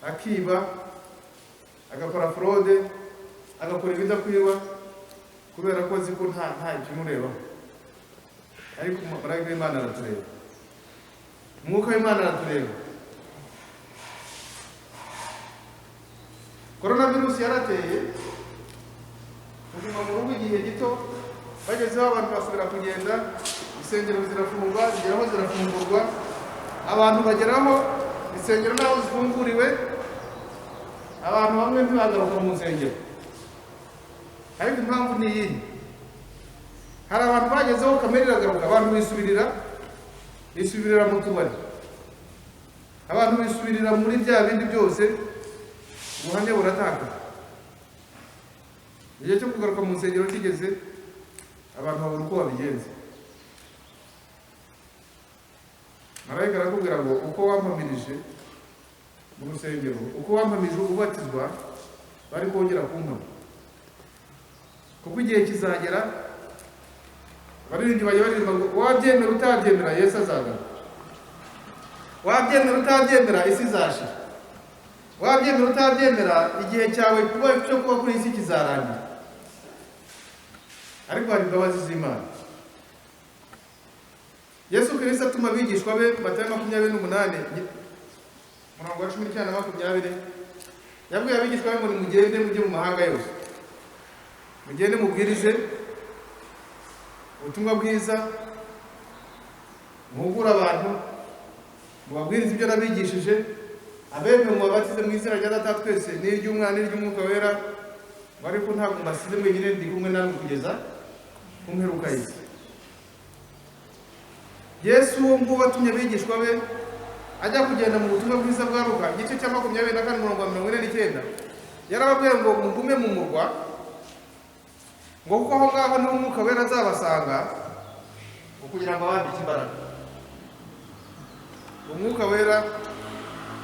akiba, agakora fraude, agakora ibidakwiba, kubera ko azi ko nta kimurebaho. Ariko marayika w'Imana aratureba, umwuka w'Imana aratureba. Korona virusi yarateye, kuguma mu rugo igihe gito, bagezeho abantu basubira kugenda, insengero zirafungwa, zigeraho zirafungurwa, abantu bageraho insengero naho zifunguriwe, abantu bamwe ntibagaruka mu nsengero. Ariko impamvu ni iyi: hari abantu bagezeho kamere iragaruka, abantu bisubirira mu tubari, abantu bisubirira muri bya bindi byose, ubuhamya burataka. Igihe cyo kugaruka mu nsengero kigeze, abantu babura uko babigenza. Marayika arakubwira ngo uko wampamirije mu rusengero, uko wampamirije ubatizwa, bari kongera kumpamya, kuko igihe kizagera abaririmbyi bajya baririmba ngo wabyemera utabyemera Yesu azagaruka, wabyemera utabyemera isi izashira, wabyemera utabyemera igihe cyawe kuba cyo kuba kuri isi kizarangira. Ariko hari imbabazi z'Imana. Yesu Kristo atuma abigishwa be, Matayo 28 umurongo wa 19 na 20, yabwiye abigishwa be ngo nimugende mujye mu mahanga yose, mugende mubwirize ubutumwa bwiza, muhugure abantu, mubabwirize ibyo nabigishije, abemeye mubabatize mu izina rya Data twese n'iry'Umwana n'iry'Umwuka Wera, ariko ntabwo mbasize mwenyine, ndi kumwe namwe kugeza ku mperuka y'isi. Yesu uwo nguwo watumye abigishwa be ajya kugenda mu butumwa bwiza bwa Luka igice cya 24 umurongo wa 49, yarababwiye ngo mugume mu murwa, ngo kuko aho ngaho niho Umwuka Wera azabasanga, ngo kugira ngo abambike imbaraga. Umwuka Wera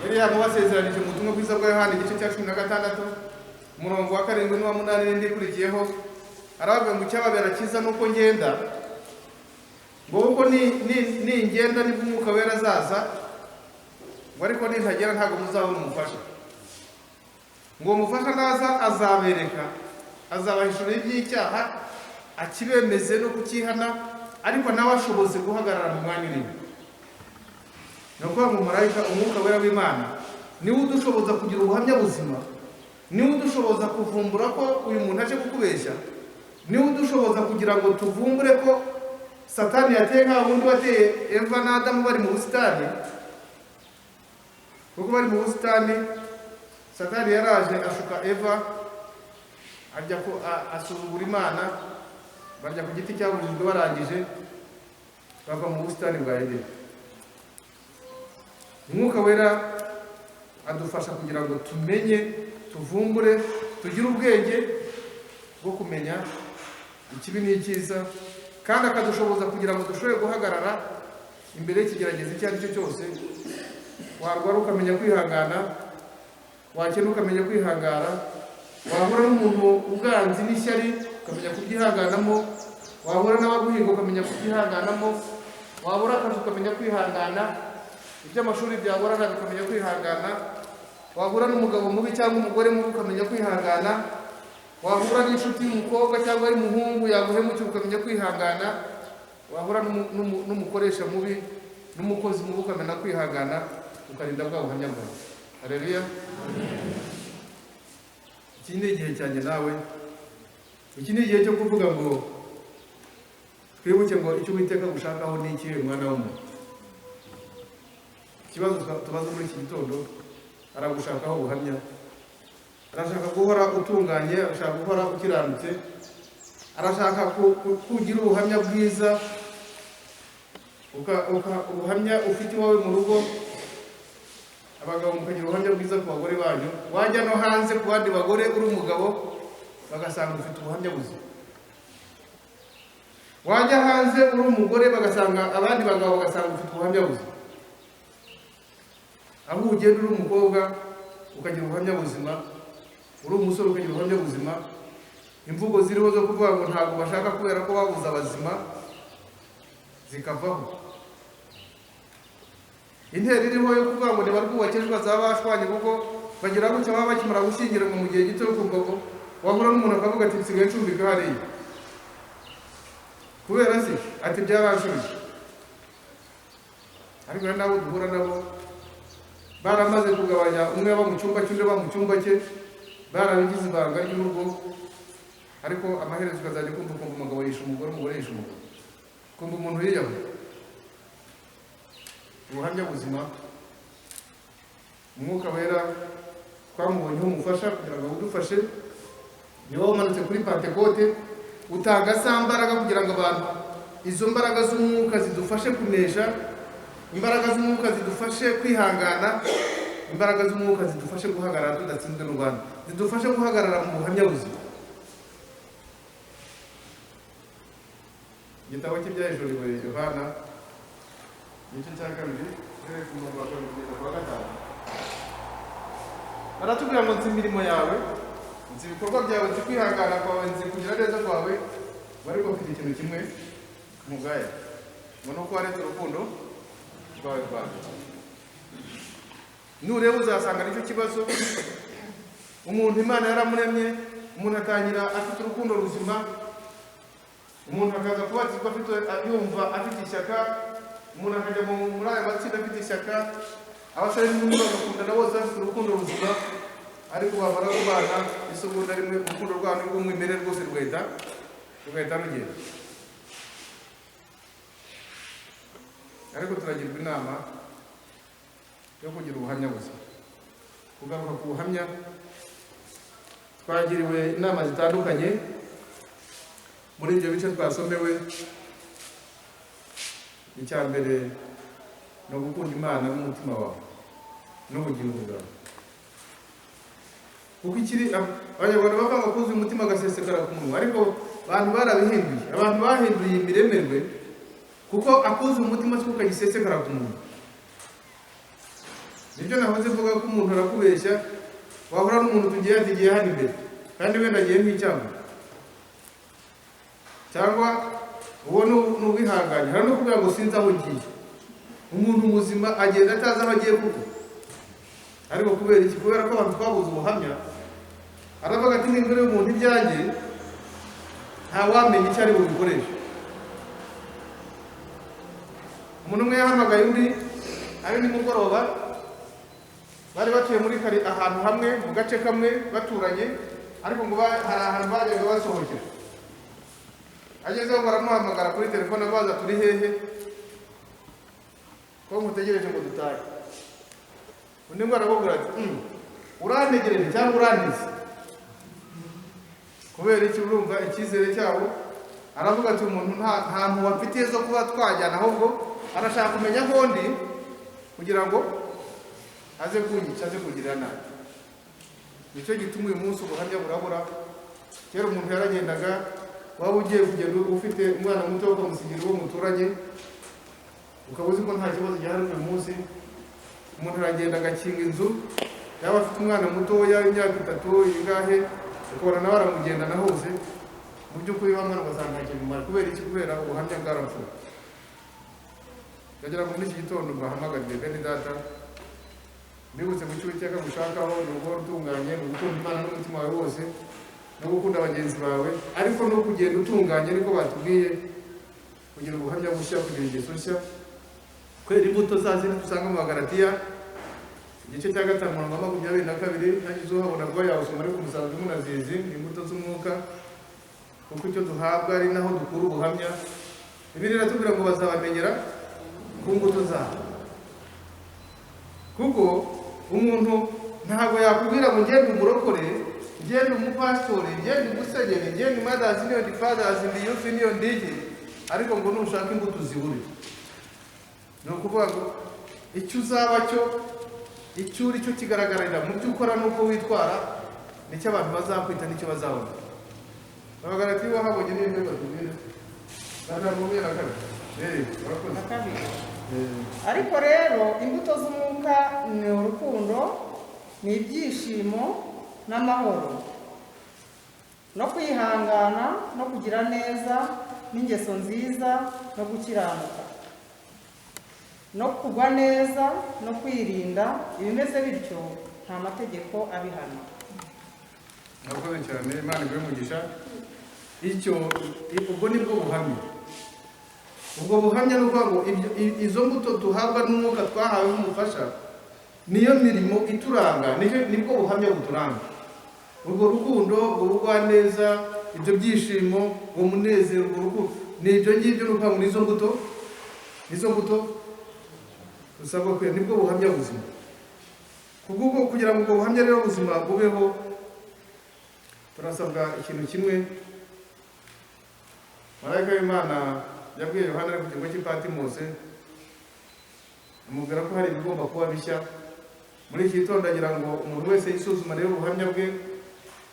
yari yamubasezeranije mu butumwa bwiza bwa Yohana igice cya 16 umurongo wa 7 n'uwa 8 n'indi ikurikiyeho, arababwira ngo icyababera cyiza nuko ngenda, ngo kuko ningenda nibwo Umwuka Wera azaza, ngo ariko nintagera ntabwo muzabona umufasha. Ngo umufasha naza azabereka, azabahishura iby'icyaha, akibemeze no kukihana, ariko nawe ashoboze guhagarara mu mwanya urimo. Ni ukuvuga ngo marayika Umwuka Wera w'Imana niwe udushoboza kugira ubuhamya buzima, niwe udushoboza kuvumbura ko uyu muntu aje kukubeshya, niwe udushoboza kugira ngo tuvumbure ko Satani yateye nka wundi wateye Eva na Adamu bari mu busitani. Kuko bari mu busitani, Satani yaraje ashuka Eva, ajya ko asuzugura Imana, barya ku giti cyabujijwe, barangije bava mu busitani bwa Edeni. Umwuka Wera adufasha kugira ngo tumenye, tuvumbure, tugire ubwenge bwo kumenya ikibi n'icyiza, kandi akadushoboza kugira ngo dushobore guhagarara imbere y'ikigeragezo icyo ari cyo cyose. Warwara ukamenya kwihangana, wakena ukamenya kwihangana, wahura n'umuntu ubwanzi n'ishyari ukamenya kubyihanganamo, wahura n'abaguhinga ukamenya kubyihanganamo, wabura akazi ukamenya kwihangana, iby'amashuri byagorana ukamenya kwihangana, wahura n'umugabo mubi cyangwa umugore mubi ukamenya kwihangana, wahura n'inshuti y'umukobwa cyangwa y'umuhungu yaguhemukira ukamenya kwihangana, wahura n'umukoresha mubi n'umukozi mubi ukamenya kwihangana, ukarinda bwa buhamya bwawe. Haleluya. Iki ni igihe cyanjye nawe, iki ni igihe cyo kuvuga ngo twibuke ngo icyo Uwiteka agushakaho ni iki, mwana w'umuntu. Ikibazo tubaza muri iki gitondo, aragushakaho ubuhamya, arashaka guhora utunganye, arashaka guhora ukiranutse, arashaka kugira ubuhamya bwiza, ubuhamya ufite iwawe mu rugo. Abagabo mukagira ubuhamya bwiza ku bagore banyu, wajya no hanze ku bandi bagore uri umugabo bagasanga ufite ubuhamya buzima, wajya hanze uri umugore bagasanga abandi bagabo bagasanga ufite ubuhamya buzima. Aho ugenda uri umukobwa ukagira ubuhamya buzima, uri umusore ukagira ubuhamya buzima. Imvugo ziriho zo kuvuga ngo ntabwo bashaka kubera ko babuze abazima zikavaho. Intero iriho yo kuvuga ngo ntibarwubake ejo bazaba bashwanye, kuko bagira gutya baba bakimara gushyingiranwa mu gihe gito, ukumva ko wahura n'umuntu akavuga ati nsigaye ncumbika hariya kubera se ati byaranshubije. Ariko hari n'abo duhura nabo baramaze kugabanya, umwe aba mu cyumba cy'undi aba mu cyumba cye, barabigize ibanga ry'urugo. Ariko amaherezo ukazajya kumva ukumva umugabo yishe umugore, umugore yishe umugabo, kumva umuntu yiyahuye. Ubuhamya buzima, Umwuka Wera twamubonyeho umufasha kugira ngo awudufashe. Ni wowe umanutse kuri Pantekote utanga za mbaraga kugira ngo abantu izo mbaraga z'umwuka zidufashe kunesha, imbaraga z'umwuka zidufashe kwihangana, imbaraga z'umwuka zidufashe guhagarara tudatsinzwe n'urwanda, zidufashe guhagarara mu buhamya buzima. Igitabo cy'ibyahishuriwe Yohana, igice cya 2, uhereye ku murongo wa 2 kugeza ku wa 5. Baratubwira ngo nzi imirimo yawe, nzi ibikorwa byawe, nzi kwihangana kwawe, nzi kugira neza kwawe, ariko mfite ikintu kimwe nkugaya, ngo ni uko waretse urukundo rwawe rwa mbere. Nureba uzasanga nicyo kibazo. Umuntu Imana yaramuremye, umuntu atangira afite urukundo ruzima, umuntu akaza kubatizwa afite, yumva afite ishyaka, umuntu akajya muri aya matsinda afite ishyaka, abasore n'inkumi bagakundana bose bafite urukundo ruzima, ariko bamara kubana isegonda rimwe urukundo rwabo rw'umwimerere rwose rugahita rugenda. Ariko turagirwa inama yo kugira ubuhamya buzima, kugaruka ku buhamya. Twagiriwe inama zitandukanye muri ibyo bice twasomewe. Icya mbere ni ugukunda Imana n'umutima wawe n'ubugingo bwawe, kuko ikiri Abanyarwanda bavuga ngo kuzuye umutima agasesekara ku munwa, ariko abantu barabihinduye. Abantu bahinduye imiremerwe, kuko akuzuye umutima siko kagisesekara ku munwa. Nibyo nahoze mvuga ko umuntu arakubeshya, wahura n'umuntu tugiye atigiye hano imbere kandi wenda agiye nk'icyambu, cyangwa uwo ni uwihanganye. Hari no kuvuga ngo sinzi aho ngiye. Umuntu muzima agenda atazi aho agiye kuko, ariko kubera iki? Kubera ko abantu twabuze ubuhamya. Aravuga ati nimbere y'umuntu ibyanjye ntawamenya icyo ari bubikoreshe. Umuntu umwe yahamagaye undi ari nimugoroba, bari batuye muri kari ahantu hamwe mu gace kamwe baturanye, ariko ngo hari ahantu bajyaga basohokera. Agezeho baramuhamagara kuri telefone abaza turi hehe, ko nkutegereje ngo dutahe. Undi ngo aramubwira ati urantegereje cyangwa urantize? Kubera iki? Urumva icyizere cyabo. Aravuga ati umuntu nta mpuhwe amfitiye zo kuba twajyana, ahubwo arashaka kumenya aho ndi kugira ngo aze kunyica, aze kugirira nabi. Nicyo gituma uyu munsi ubuhamya burabura. Kera umuntu yaragendaga, waba ugiye kugenda ufite umwana muto ukamusigira uwo muturanye, ukaba uzi ko nta kibazo gihari. Uyu munsi umuntu aragenda agakinga inzu, yaba afite umwana mutoya w'imyaka 3 ingahe, ukabona nawe aramugendana hose. Mu by'ukuri wa mwana ugasanga nta kintu bimara. Kubera iki? Kubera ubuhamya bwarapfuye. Ndagira ngo muri iki gitondo mbahamagarire bene data, mbibutse mu cyo Uwiteka gushakaho ni uguhora utunganye, ni ugukunda Imana n'umutima wawe wose, no gukunda bagenzi bawe, ariko no kugenda utunganye. Ariko batubwiye kugira ubuhamya bushya, kugira ingeso nshya, kwera imbuto za zindi dusanga mu Bagalatiya igice cya 5 umurongo wa 22. Ntagize uhabona rwa yawusoma, ariko musanzwe munazizi imbuto z'umwuka, kuko icyo duhabwa ari naho dukura ubuhamya. Bibiliya iratubwira ngo bazabamenyera ku mbuto zabo, kuko umuntu ntabwo yakubwira ngo ngende umurokore, ngende umupasitori, ngende umusenyeri, ngende madazi niyo ndi fadazi ndi yufi niyo ndigi, ariko ngo nushaka imbuto zibure. Ni ukuvuga ngo icyo uzaba cyo, icyo uri cyo kigaragarira mu byo ukora n'uko witwara, nicyo abantu bazakwita, nicyo bazabona. Abagalatiya wahabonye n'ibyo batubwira. 2. Ariko rero imbuto z'umwuka ni urukundo, ni ibyishimo n'amahoro, no kwihangana, no kugira neza, n'ingeso nziza, no gukiranuka, no kugwa neza, no kwirinda. Ibimeze bityo nta mategeko abihana. Murakoze cyane, Imana iguhe umugisha. Icyo ubwo nibwo buhamya. Ubwo buhamya ni ukuvuga ngo izo mbuto duhabwa n'umwuka twahawe nk'umufasha, niyo mirimo ituranga, nibwo buhamya buturanga. Urwo rukundo, ubwo bugwaneza, ibyo byishimo, uwo munezero, urwo rukundo, ni ibyo ngibyo. Ni ukuvuga ngo nizo mbuto dusabwa kwera, nibwo buhamya buzima. Kubwo kugira ngo ubwo buhamya rero buzima bubeho, turasabwa ikintu kimwe. Marayika w'Imana yabwiye Yohana ari ku kirwa cy'i Patimosi, amubwira ko hari ibigomba kuba bishya. Muri iki gitondo agira ngo umuntu wese yisuzuma rero ubuhamya bwe,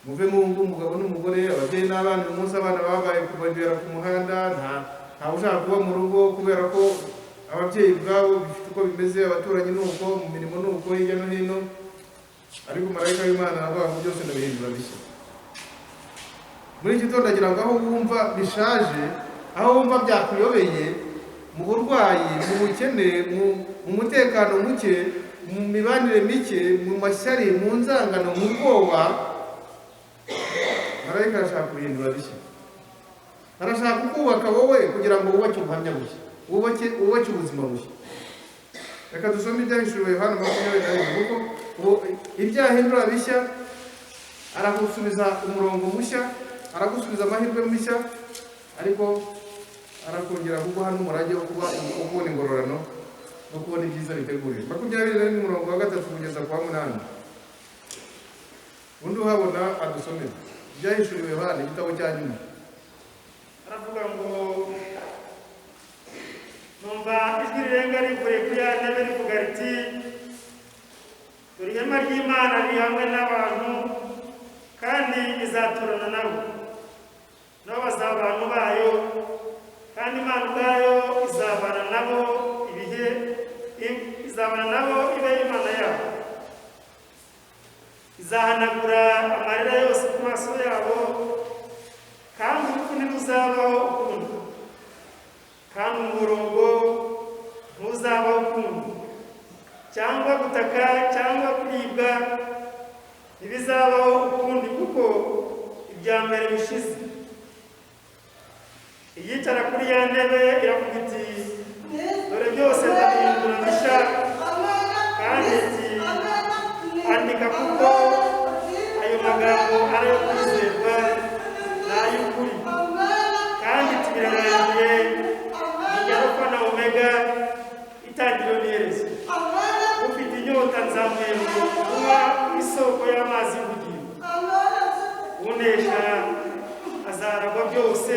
muve mu ngo umugabo n'umugore, ababyeyi n'abana. Uyu munsi abana babaye kubagera ku muhanda, nta Ntawe ushaka kuba mu rugo kubera ko ababyeyi ubwabo bifite uko bimeze, abaturanyi ni uko, mu mirimo ni uko, hirya no hino. Ariko marayika w'Imana aravuga ngo byose ndabihindura bishya. Muri iki gitondo agira ngo aho wumva bishaje, aho wumva byakuyobeye, mu burwayi, mu bukene, mu mutekano muke, mu mibanire mike, mu mashyari, mu nzangano, mu bwoba, marayika arashaka kubihindura bishya. Arashaka kubaka wowe kugira ngo wubake ubuhamya bushya, wubake ubuzima bushya. Reka dusome ibyahishuriwe Yohana 21, kuko ibyahindura bishya aragusubiza umurongo mushya, aragusubiza amahirwe mishya, ariko arakongera kuguha n'umurage wo kuba kubona ingororano no kubona ibyiza biteguriwe. 21 umurongo wa 3 kugeza ku wa 8. Undi uhabona adusomere ibyahishuriwe Yohana igitabo cya nyuma. Aravuga ngo numva ijwi rirenga rivuye kuri ya ntebe rivuga riti, dore ihema ry'Imana riri hamwe n'abantu, kandi izaturana nabo, nabo bazaba abantu bayo, kandi Imana ubwayo izabana nabo ibihe, izabana nabo ibe Imana yabo. Izahanagura amarira yose ku maso yabo, kandi urupfu ntiruzabaho ukundi, kandi umurongo ntuzabaho ukundi, cyangwa gutaka cyangwa kuribwa ntibizabaho ukundi, kuko ibya mbere bishize. Iyicara kuri ya ntebe iravuga iti, dore byose ndabihindura bishya, kandi iti, andika kuko ayo magambo ari ayo kwizerwa n'ay'ukuri. Kandi iti, birarangiye, ni Alufa na Omega, itangiriro n'iherezo. Ufite inyota nzamuhemba kunywa isoko y'amazi y'ubugingo. Unesha azaragwa byose,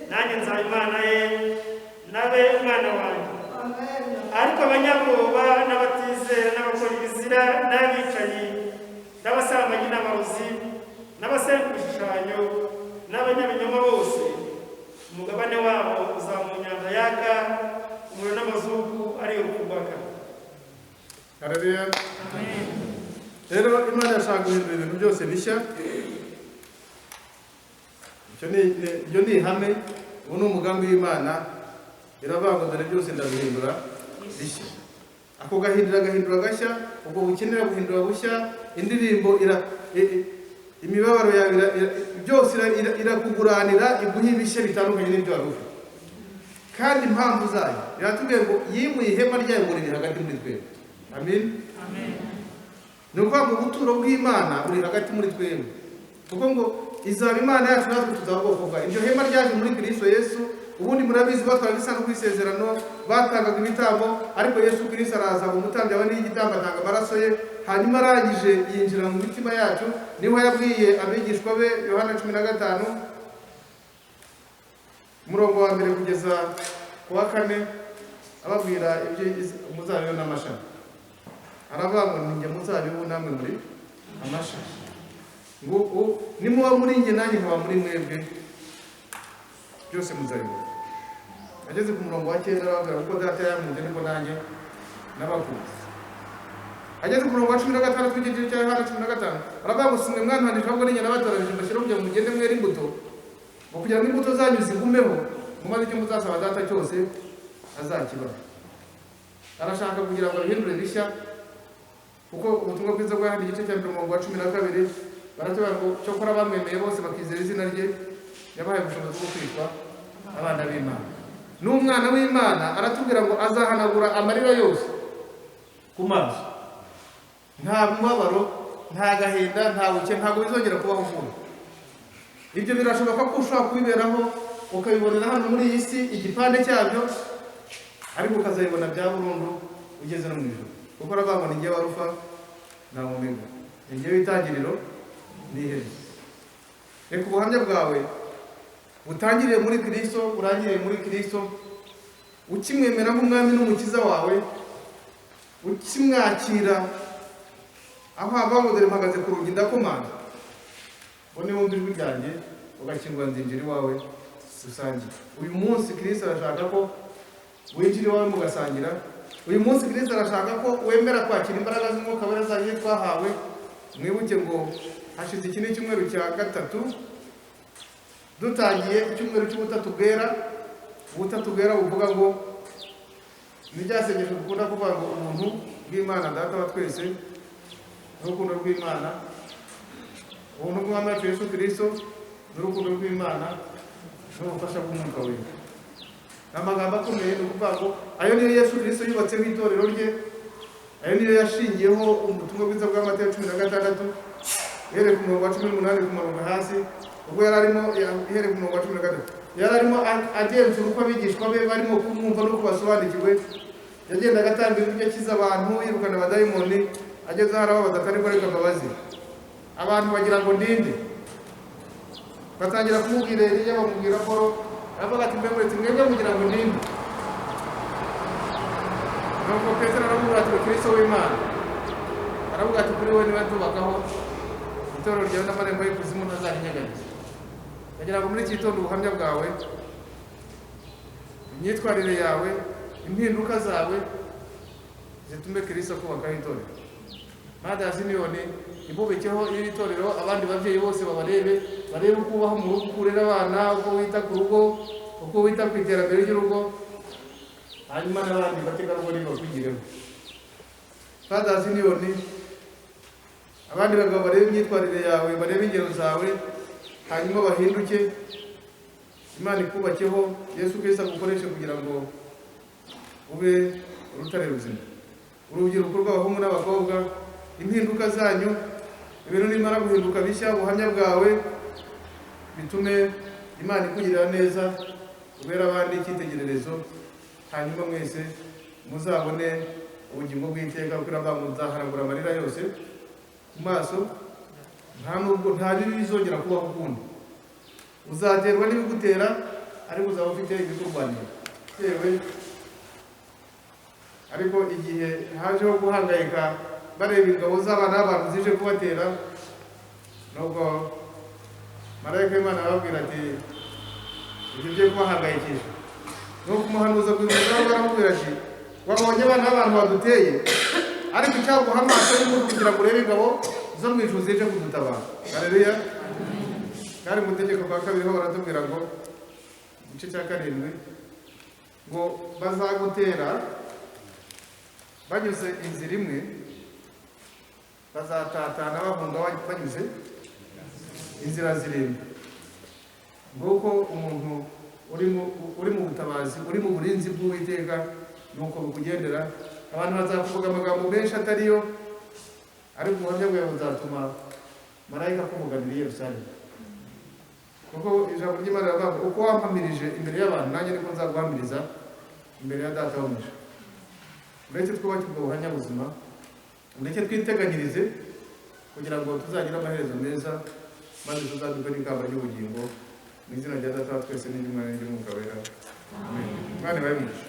nanjye nzaba Imana ye, nabe umwana wanjye. Ariko abanyabwoba n'abatizera n'abakora ibizira n'abicanyi n'abasambanyi n'abarozi n'abasenga ibishushanyo n'abanyabinyoma bose, umugabane wabo uzaba mu nyanja yaka umuriro n'amazuku, ariyo rupfu rwa kabiri. Haleluya. Rero Imana yashaka guhindura ibintu byose bishya. Iryo ni ihame, ubu ni umugambi w'Imana. Iravuga ngo dore byose ndabihindura bishya. Ako gahindura gahindura gashya, ubwo bukenera guhindura bushya, indirimbo imibabaro yawe byose irakuguranira, iguha ibishya bitandukanye n'ibyo wari ufite. Kandi impamvu zayo iratubwiye ngo yimuye ihema ryayo ngo riri hagati muri twebwe. Amen. Ni ukuvuga ngo ubuturo bw'Imana buri hagati muri twebwe, kuko ngo izaba Imana yacu natwe tuzaba ubwoko bwayo. Iryo hema ryaje muri Kristo Yesu. Ubundi murabizi batwaraga isanduku y'isezerano, batangaga ibitambo, ariko Yesu Kristo araza ngo umutambyi abe n'igitambo, atanga amaraso ye, hanyuma arangije yinjira mu mitima yacu. Niho yabwiye abigishwa be Yohana 15 umurongo wa 1 kugeza ku wa 4, ababwira ibyo umuzabibu n'amashami. Aravuga ngo ni njye muzabibu namwe muri amashami, ngo nimuba muri njye nanjye nkaba muri mwebwe, byose muzabibona. Ageze ku murongo wa 9 arababwira kuko Data yankunze niko nanjye nabakunze. Ageze ku murongo wa 16 w'igice cya Yohana 15 aravuga ngo simwe mwantoranije ahubwo ni njye nabatoranyije mbashyiraho kugira ngo mugende mwere imbuto, ngo kugira ngo imbuto zanyu zigumeho, mumaze icyo muzasaba Data cyose azakibaha. Arashaka kugira ngo abihindure bishya, kuko ubutumwa bwiza bwa Yohana igice cya 1 umurongo wa 12 baratubwira ngo cyokora bamwemeye bose bakizera izina rye, yabahaye ubushobozi bwo kwitwa abana b'Imana. N'umwana w'Imana aratubwira ngo azahanagura amarira yose ku maso. Nta mubabaro, nta gahinda, nta buke, ntabwo bizongera kubaho ukundi. Ibyo birashoboka ko ushobora kubiberaho ukabibonera hano muri iyi si igipande cyabyo, ariko ukazabibona bya burundu ugeze no mu ijuru. Kuko aravuga ngo ni njye wa Alufa na Omega, ni njye w'itangiriro n'iherezo. Reka ubuhamya bwawe butangiriye muri Kristo, burangiriye muri Kristo, ukimwemera nk'umwami n'umukiza wawe, ukimwakira aho hava ngo dore mpagaze ku rugi ndakomanga, ngo niwumva ijwi ryanjye ugakingura nzinjira iwawe Dusangira. Uyu munsi Kristo arashaka ko winjira iwawe mugasangira. Uyu munsi Kristo arashaka ko wemera kwakira imbaraga z'Umwuka Wera zaje twahawe. Mwibuke ngo hashize iki n'icyumweru cya gatatu dutangiye icyumweru cy'ubutatu bwera. Ubutatu bwera buvuga ngo ni rya sengesho dukunda kuvuga ngo ubuntu bw'Imana Data wa twese n'urukundo rw'Imana, ubuntu bw'Umwami wacu Yesu Kristo n'urukundo rw'Imana n'ubufasha bw'Umwuka Wera. Ni amagambo akomeye. Ni ukuvuga ngo ayo niyo Yesu Kristo yubatseho itorero rye, ayo niyo yashingiyeho ubutumwa bwiza bwa Matayo 16 uhereye ku murongo wa 18 kumanuka hasi. Ubwo yari arimo uhereye ku murongo wa 13 yari arimo agenzura uko abigishwa be barimo kumwumva n'uko basobanukiwe. Yagendaga atanga ibyo akiza abantu, yirukana abadayimoni, ageze aho arababaza atari reka mbabazi. Abantu bagira ngo ndinde, batangira kumubwira Eliya, bamubwira Polo, aravuga ati mbe muretse mwebwe mugira ngo ndinde. Nuko Petero aramubwira ati Kristo w'Imana. Aravuga ati kuri wowe niwe tubakaho itorero ryawe n'amarembo y'ikuzimu ntazarinyeganyeza. Ndagira ngo muri iki gitondo ubuhamya bwawe, imyitwarire yawe, impinduka zawe zitume Kristo akubakaho itorero. Mada Simiyoni ibubikeho iri torero, abandi babyeyi bose babarebe, barebe uko ubaho mu rugo, uko urera abana, uko wita ku rugo, uko wita ku iterambere ry'urugo, hanyuma n'abandi bategarugori bakwigireho. Mada Simiyoni, abandi bagabo barebe imyitwarire yawe, barebe ingero zawe, hanyuma bahinduke. Imana ikubakeho, Yesu Kristo agukoreshe kugira ngo ube urutare ruzima. Urubyiruko rw'abahungu n'abakobwa, impinduka zanyu, ibintu nimara guhinduka bishya, ubuhamya bwawe bitume Imana ikugirira neza, ubera abandi icyitegererezo, hanyuma mwese muzabone ubugingo bw'iteka, kuko iramba muzahanagura amarira yose ku maso, nta nubwo nta bibi bizongera kubaho ukundi. Uzaterwa n'ibigutera, ariko uzaba ufite ibikurwanira. Yewe, ariko igihe hajeho guhangayika bareba ingabo z'abana b'abantu zije kubatera, nubwo marayika w'Imana arababwira ati ibyo byo kubahangayikisha. Nuko umuhanuzi abwira aramubwira ati wabonye abana b'abantu baduteye, ariko icyaguha amaso y'umuntu kugira ngo urebe ingabo zo mu ijuru zije kudutabara. Haleluya. Kandi mu itegeko kwa kabiri ho baratubwira ngo igice cya 7 ngo bazagutera banyuze inzira imwe, bazatatana bahunga banyuze inzira zirindwi. Nguko umuntu uri mu butabazi, uri mu burinzi bw'Uwiteka, nuko bukugendera. Abantu bazakuvuga amagambo menshi atariyo, ariko ubuhamya bwawe buzatuma marayika akuvuganira i Yerusalemu. Kuko ijambo ry'Imana riravuga ngo uko wampamirije imbere y'abantu, nanjye niko nzaguhamiriza imbere ya Data wo mu ijuru. Uretse twubake ubwo buhamya buzima, ndetse twiteganyirize kugira ngo tuzagire amaherezo meza, maze tuzadukwe n'ikamba ry'ubugingo. Mu izina rya Data wa twese n'iry'Umwana n'iry'Umwuka Wera. Amen. Imana ibahe umugisha.